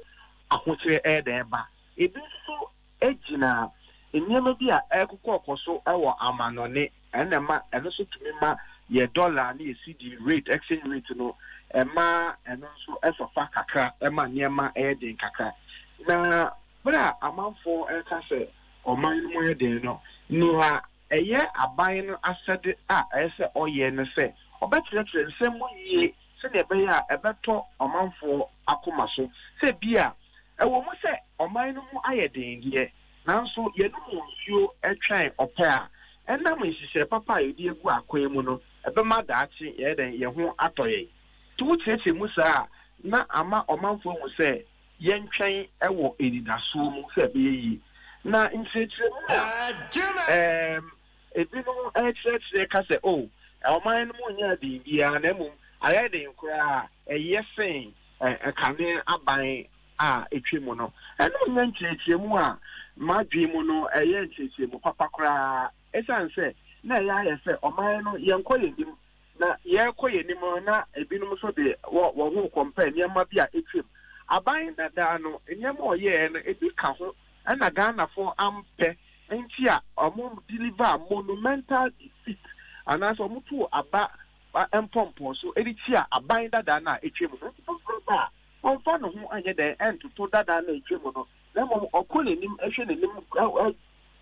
ahokyerɛ ɛyɛ dɛn ba. Ebi nso so gyina nneɛma bi a ɛrekokɔɔkɔ so wɔ amanɔne, ɛno na ɛma, ɛno nso tumi ma yɛ dollar ne yɛ cedi rate, exchange rate no, ɛma ɛno nso sɔ fa kakra, ɛma nneɛma yɛ den kakra. Na Bere a amanfoɔ reka sɛ ɔman no mu ayɛ den no, nea ɛyɛ aban no asɛde a ɛsɛ sɛ ɔyɛ ne sɛ ɔbɛkyerɛkyerɛ nsɛm mu yie sɛnea ɛbɛyɛ a ɛbɛtɔ ɔmanfoɔ akoma so sɛ ebia ɛwɔ mu sɛ ɔman no mu ayɛ den deɛ, nanso yɛnom nsuo twɛn ɔpɛ a, ɛnam nhyehyɛe papa a yɛde agu akwan mu no, ɛbɛma daakye yɛayɛ dɛn, yɛn ho atɔ yɛn. Nti wokyerɛkyerɛ mu saa a, na ama ɔmanfoɔ ahu sɛ yɛntwɛn wɔ anidasoɔ mu sɛ ɛbɛyɛ yie. Na nkyerɛkyerɛmu a ebinom rekyerɛkyerɛ ka sɛ, oh, ɔman no mu nyɛɛ den biara na mmom ayɛ den koraa a, ɛyɛ sen kane aban a atwam no. Ɛno nyɛ nkyerɛkyerɛmu a m'adwene mu no ɛyɛ nkyerɛkyerɛmu papa koraa, ɛsiane sɛ na ɛyɛ ayɛ sɛ ɔman no yɛnkɔ yɛn anim Na yɛrekɔ yɛn anim no, na ebinom nso de wɔn ho rekɔmpɛɛ nneɛma bi a atwam. Aban dadaa no, nneɛma a ɔyɛeɛ no, ebi ka ho na Ghanafoɔ ampɛ nti a wɔn deliver monumental defeat anaasɛ wɔtoo aba mpɔmpɔn so de tia aban dadaa no a atwam no. Nti foforɔ ba a, ɔmfa ne ho nyɛ dɛn ntoto dadaa no a atwam no, na mmom ɔkɔ n'anim hwɛ n'anim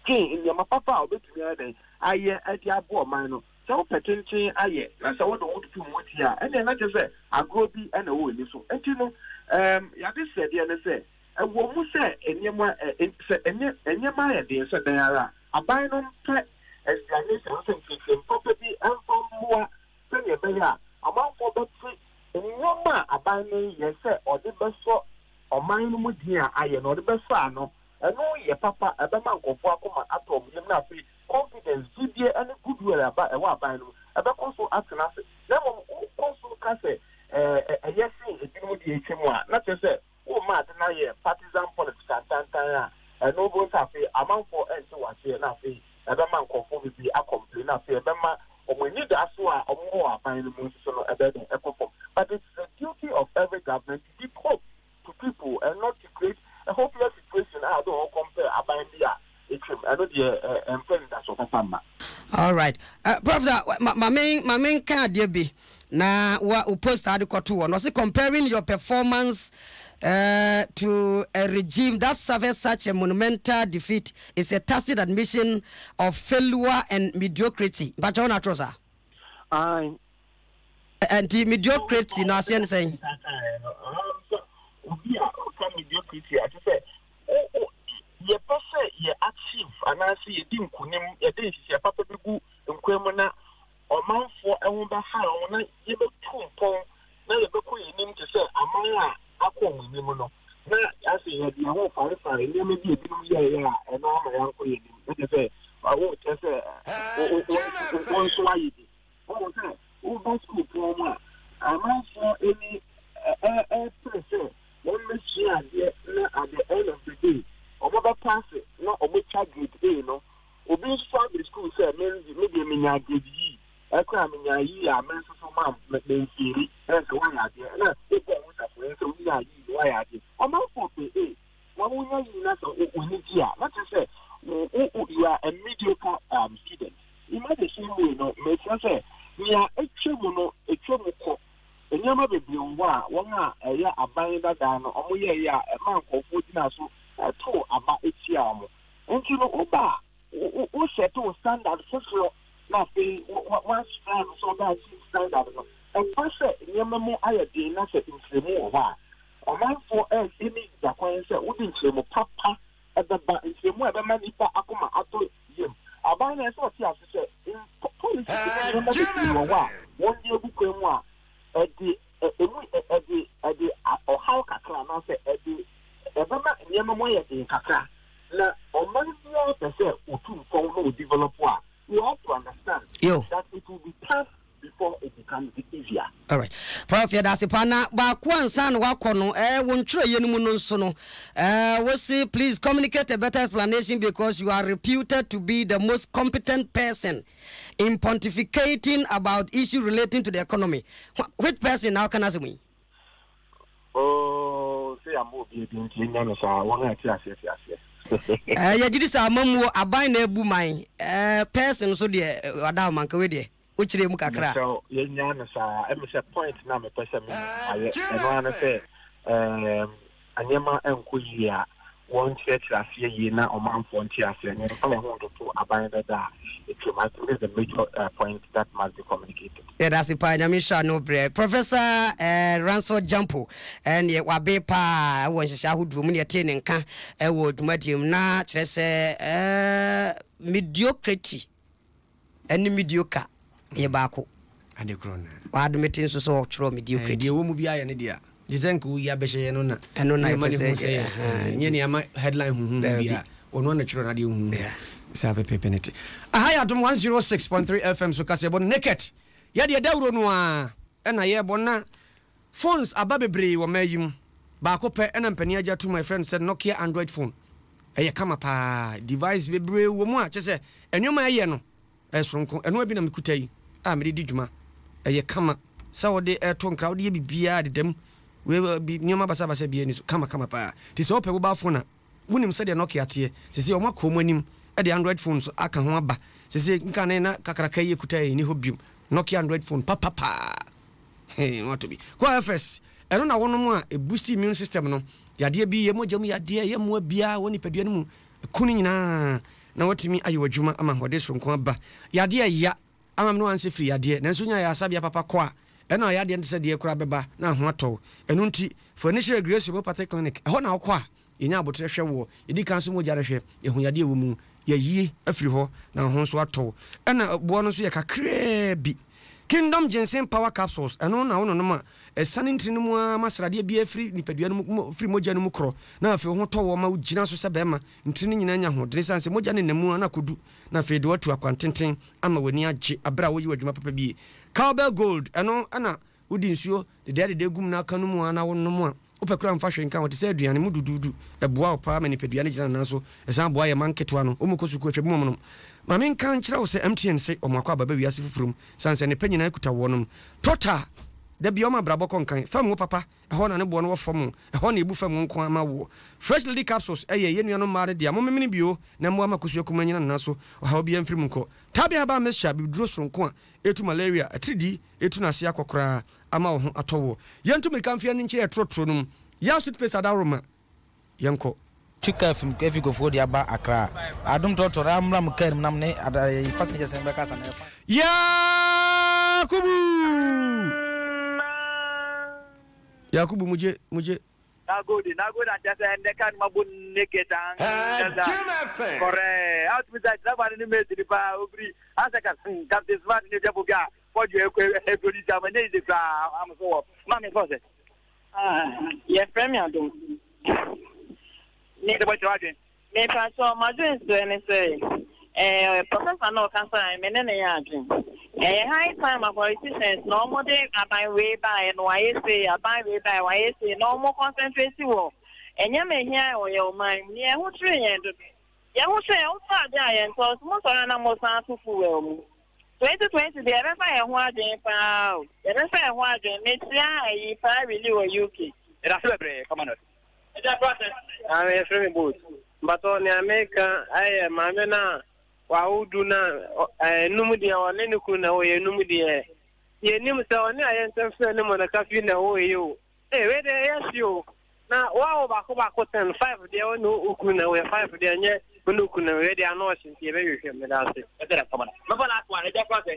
dwen nneɛma papa a ɔbɛtumi ayɛ dɛn ayɛ de aboa ɔman no. Sɛ wopɛ tenten ayɛ na sɛ wode wo ho toto mmoatia a, ɛnneɛ na kyerɛ sɛ agorɔ bi na ɛwɔ w'ani so. Enti no, ɛɛm, y'adesrɛdeɛ ne sɛ, ɛwɔ mu sɛ nneɛma, ɛ, sɛ ɛnyɛ, nneɛma ayɛ den sɛ dɛn ara a, aban no mpɛ explanation anaasɛ nkyerɛkyerɛmu papa bi mfa mmoa sɛdeɛ ɛbɛyɛ a amanfoɔ bɛte nneɛma a aban no reyɛ sɛ ɔde bɛsɔ ɔman no mu din a ayɛ no, ɔde bɛsɔ ano. Ɛno yɛ papa, ɛbɛma nkurɔfoɔ akoma atɔ wɔn yam na afei confidence, gyidie ne goodwill a ɛwɔ aban no mu, ɛbɛkɔ so atena ase. Na mmom wokɔ so ka sɛ ɛyɛ sen ebinom deɛ atwam a, na kyerɛ sɛ worema ade no ayɛ partisan politics tantantan a ɛno wobɛhu sɛ afei amanfoɔ nte wo aseɛ na afei ɛbɛma nkurɔfoɔ bebree akɔmplain na afei ɛbɛma wɔn anidasoɔ a wɔwɔ wɔ aban no mu nso so no ɛbɛyɛ dɛn ɛkɔ fam. But it is the duty of every government to give hope to people and not to create a hopeless situation a ɔde wɔn compare aban bi a atwam. Ɛno deɛ ɛmfa anidasoɔ papa mma. Alright. Professor, ma, ma me, ma me nka adeɛ bi na wa, wo post a wode kɔto hɔ no. Ɔse comparing your performance. To a regime that suffers such a monumental defeat is a tacit admission of failure and mediocrity. Mpakyɛ wo na atwerɛ saa? Ae. Nti mediocrity no aseɛ ne sɛn? Obi a ɔka mediocrity a, kyerɛ sɛ yɛpɛ sɛ yɛ achieve anaasɛ yɛdi nkonim, yɛde nhyehyɛe papa bi gu nkwan mu na ɔmanfoɔ ho bɛhare wɔn na yɛbɛtu mpɔn na yɛbɛkɔ yɛn anim te sɛ aman a akɔ wɔn anim no, na afei yɛde yɛn ho refarefare nneɛma bi a ebinom yɛeɛ a ɛno ama yɛankɔ yɛn anim. Na kyerɛ sɛ wokyerɛ sɛ wo nso woayɛ bi. Wohu sɛ woba sukuu pɔn mu a, amanfoɔ ani ɛrepere sɛ wɔmmɛsua adeɛ na at the end of the day wɔbɛpaase na wɔatwa grade A no. Obi nso so abere sukuu sɛ me deɛ menyaa grade E. Ɛkɔ a menyaa yii a me nso so ma memfiili ɛyɛ sɛ woayɛ adeɛ ɛna wobɔ wo safoɛ sɛ wonyaa yii no woayɛ adeɛ ɔmanfoɔ pɛ ee na wonya yii na sɛ w'ani gye a na kyerɛ sɛ wo you are a mediocre um, student in the same way no mekyerɛ sɛ nea atwa mu no atwa mu kɔ nneɛma bebree wɔ hɔ a wɔn a ɛyɛ aban dadaa no wɔn yɛɛyɛ a ɛma nkurɔfoɔ gyina so ɛtoo aba etia wɔn nti no woba a wo set wo standard foforɔ na afei wa strive sɛ wobɛ achieve standard no. Ɛba sɛ nneɛma mu ayɛ den na sɛ nkyerɛmu wɔ hɔ a, ɔmanfoɔ ani da kwan sɛ wode nkyerɛmu papa bɛba, nkyerɛmu a ɛbɛma nnipa akoma atɔ yam. Aban no ɛsɛ sɛ ɔte ase sɛ policies ne nneɛma bebree wɔ hɔ a wɔde agu kwan mu a ɛde Emu ɛde ɛde ɔhaw kakra anaasɛ ɛde ɛbɛma nneɛma mu ayɛ den kakra. Na ɔman biara pɛ sɛ otu mpɔn na o develop a, you have to understand Yo. that it will be tough before it becomes easier. Alright. Prof yɛda ase paa. Na baako ansa na wakɔ no, eh, wo ntwerɛeɛ no mu no nso no, eh, wose please communicate a better explanation because you are reputed to be the most competent person in pontificating about issue relating to the economy, which person na ɔka n'asɛm yi? Oh, sɛ yɛammɔ obi din nti yɛnya no saa, wɔn a ɛte aseɛ te aseɛ. Eh, yɛgye di sɛ amammuo, aban na abu man, eh, person nso deɛ, eh, ɔda hɔ manka wei deɛ, wokyerɛ mu kakra. Mesrɛ wo, yɛnya no saa, ɛmi sɛ point na mepɛ sɛ me ayɛ, ɛno ara ne sɛ, um, nneɛma nkɔ yie a, wɔnkyerɛkyerɛ aseɛ yie na ɔmanfoɔ nte aseɛ na yɛmfa yɛn ho ntoto aban dada a atwam. I think this is the major point that must be communicated. Yɛda ase paa Nyame nhyira ne wo brɛ. Professor eh, Ransford Gyampo eh, neɛ waben paa wɔ nhyehyɛ ahodoɔ mu ne yɛtee ne nka wɔ dwumadie mu na kyerɛ sɛ eh, mediocrity Ɛne mediocre yɛ baako. Ade korɔ no. W'admit nso sɛ ɔtwerɛ mediocrity. Deɛ ɛwɔ mu biara yɛ ne dea. Gye sɛ nka oyi abɛhyɛ yɛn no na. Ɛno na yɛpɛ sɛ yɛ ɛnyɛ nea ama headline huhuhu biara. Ɔno ara na twerɛ n'adeɛ huhuhu. Saa pɛpɛɛpɛ na ɛte. Aha yɛ Adom 106.3 FM so kaseɛbɔ no naked. Yɛdeɛ dawuro no ara na yɛrebɔ na Phones aba bebree wɔ mmaa yi mu. Baako pɛ na mpanin agye atom a yɛfrɛ no sɛ Nokia Android phone. Ɛyɛ kama paa. Device bebree wɔ mu a kyerɛ sɛ nneɛma a ɛyɛ no ɛyɛ soronko. Ɛno ara bi na mekuta yi a mede di dwuma. Ɛyɛ kama sɛ wode reto nkra, wode yɛ biribiara deda mu. Wei bi nneɛma basabasa biara nni so. Kama kama paa. Nti sɛ wopɛ mobile phone a, wonim sɛdeɛ Nokia teɛ. Seesei wɔakɔ wɔn anim de Android phone nso aka ho aba. Seesei nkane na kakraka yi ɛkuta yɛn nni hɔ bio. Nokia Android phone papa paa. Hee watɔ bi. Kɔ FS, ɛno na wonom a ɛboost immune system no. Yadeɛ bi, yɛ mogya mu yadeɛ, yɛ mmoa biara wɔ nipadua no mu, ɛku no nyinaa na watumi ayɛ w'adwuma ama ahoɔden soronko aba. Yadeɛ ɛya ama me ne wansɛ firi yadeɛ, nanso wonya ayaresabea papa kɔ a, ɛna yadeɛ no te sɛ deɛ koraa bɛba na ho atɔ wo. Ɛno nti, fa w'ani kyerɛ Grace Homeopathic Clinic, ɛhɔ na wokɔ a, Yɛnya aboterɛ hwɛ woɔ. Yɛdi kan so mogya no hwɛ, yɛhu yadeɛ a ɛwɔ mu, yɛayi afiri hɔ na wo ho nso atɔ wo. Ɛna boɔ no nso yɛ kakraa bi. Kingdom Ginseng Power Capsules, ɛno na wononom a, ɛsane ntini no mu ara ma sradeɛ biara firi nipadua no mu, firi mogya no mu korɔ, na afei wo ho tɔ woɔ ma wogyina so sɛ barima. Ntini no nyinaa nya ahoɔdene ɛsiane sɛ mogya no nenam mu ara na akɔdu, na afei de wo atu akwantenten ama w'ani agye berɛ a woyɛ w'adwuma papa bie. Cowbell Gold, ɛno na Wode nsuo dedeadede gu mu na aka no mu ara na wonom a, wopɛ koraa a mfa hwee nka ho, ɛte sɛ aduane mu duduudu. Ɛboa wo paa ma nipadua no gyina ne nan so. Ɛsan boa yɛn mma nketewa no, wɔkɔ sukuu a, hwɛ bi ma wɔnom. Ma menka nkyerɛ wo sɛ MTN se wɔn akwaaba ba wiase foforɔ mu, sane sɛ nnepa nyinaa kuta wɔnom. Total! Da biara wɔma abrabɔ kɔ nkan. Fa ngo papa, ɛhɔ na ne boɔ no wɔ fam o, ɛhɔ na yɛbu fa ngo nko ara ma woɔ. Fresh Lady Capsules yɛ yɛn nuanom mmaa no dea, momemene bi o, na mmoa ma kosua kumaa nnyina ne nan so, ɔhaw biara mfiri mu nkɔ. Tabia Herbal Mixture, bibiduro soronko a ɛtu malaria, atiridii, Etu n'ase akɔ koraa ama wo ho atɔ woɔ. Yɛntu mmirika mfi ani nkyerɛ ɛtorotoro no mu. Yas toothpaste adaworoma, yɛnkɔ. Twi car fi efi Kofoɔ de aba Accra. Adom trɔtrɔ na mmra mo car mu na mo ne ada ɛyi passengers no bɛkasa na ɛfa. Yakubu! Yakubu mugye mugye. Nagode nagode akyerɛ sɛ ɛndɛ car no mabɔ naked ankasa correct atumi sɛ driver no ne mate no paa obiri asɛ ka captain smart ne dwafo bi a fɔdwe ɛproduce ama nyɛ easy koraa am so wɔ ma me fɔ sɛ. Ah, yɛfrɛ me Adom. Me bɔ kyerɛ w'adwen. Mepakyɛw, m'adwenkyerɛ ne sɛ, eh, professor no a ɔkasae, me ne no yɛ adwen. Ɛyɛ high time ma politicians na wɔn de aban wei baeɛ no wayɛ sei, aban wei baeɛ wayɛ sei, na wɔn concentrate wɔ nneɛma ehia wɔ yɛn ɔman mu. Nea ɛho kyere yɛn dodo. Yɛn ho kyere yɛn, wotɔ ade a yɛntɔ, nso mosɔre a na mosan ato fuel mu. 2020 deɛ yɛbɛfa yɛn ho adwen paa o, yɛbɛfa yɛn ho adwen. Mekyia ayi paa Willie wɔ UK. Yɛda ase bebree, Commander. Maame yɛfrɛ me boat. Mpatsɔ nea meka ɛyɛ maame no a wawo du no a ɛnum deɛ ɔne ne kunu na ɛwɔ yɛ ɛnum deɛ yɛnim sɛ ɔne ayɛ nsɛm frɛ ne mɔnaka fi na ɛwɔ yɛ o ee wei deɛ ɛyɛ hye o na wawo baako baako ten five deɛ ɔne okunu na ɛwɔ yɛ five deɛ ɛnyɛ ɔne okunu na ɛwɔ yɛ deɛ ano ɔhye nti yɛbɛhwehwɛ meda ase.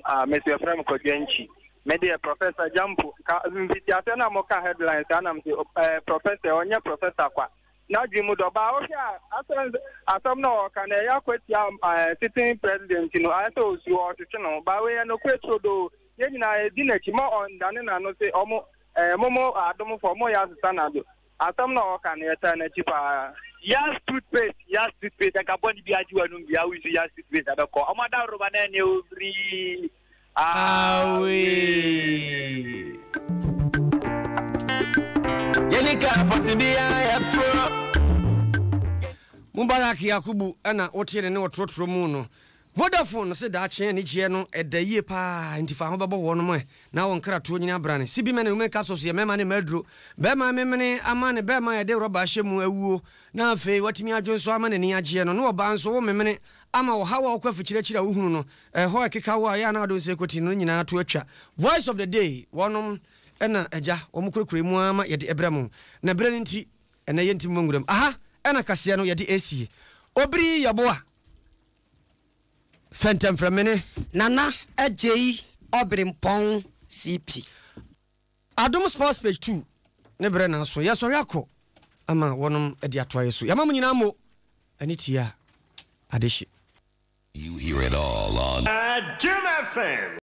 Ah, mesi ɛfrɛ me Kwadwo Antwi. Me deɛ Professor Gyampo, ka mfitiaseɛ no a moka headlines saa na mese eh, Professor, ɔnyɛ Professor kwa. N'adwene mu dɔ, baa wohwɛ a asɛm asɛm no a ɔka no ɛyɛ akwatia eh, sitting president no, ayɛ sɛ ɔsuro ɔtwetwe no, baa wei yɛ nokorɛ turodoo, yɛn nyinaa yɛdi n'akyi, ma ɔndane n'ano se ɔmo eh, momo adomfoɔ moyɛ asesa n'ado. Asɛm no a ɔka no yɛtaa n'akyi paa. Yas toothpaste yas toothpaste ɛka bɔne bi agye w'anum bia wo use yas toothpaste ɛbɛkɔ ɔmo adaworoba na ɛne obiri Awee. Yɛni kaa pɔte biara yɛforo. Mubarak Yakubu na wotee ne nne wɔ trɔtrɔ mu no. Vodafone se daakye anigyeɛ no ɛda yie paa nti fa ho bɛbɔ wɔnom ɛ na wɔn nkratoɔ nyini abrane. CB Men and Women Capsules yɛ mmarima ne mmaa aduro. Barima memene ama ne barima a yɛde rɔba ahyɛ mu awuo na afei watumi adwonsɔ ama n'ani agyeɛ no ne ɔbaa nso wo memene ama ɔhaw a wokɔ afikyire akyiri a wohunu no ɛhɔ a ɛkeka wo a ɛyɛ a na wode wo nsa rekɔti no nyinaa to atwa. Voice of the day wɔnom na agya wɔn kurakura mu ara ma yɛde ɛbrɛ mo na berɛ no nti ɛnɛ yɛntumi mmɔ nwuram. Aha na kaseɛ no yɛde ɛresie. Obiri Yeboah Fɛntɛmfrɛmene. Nana Agyei Ɔberempɔn CP. Adom Sports Page 2 ne berɛ na aso yɛsɔre akɔ ama wɔnom de atoa yɛ so. Yɛama mo nyinaa mo ani tia adehye. You hear it all on. Jim FM.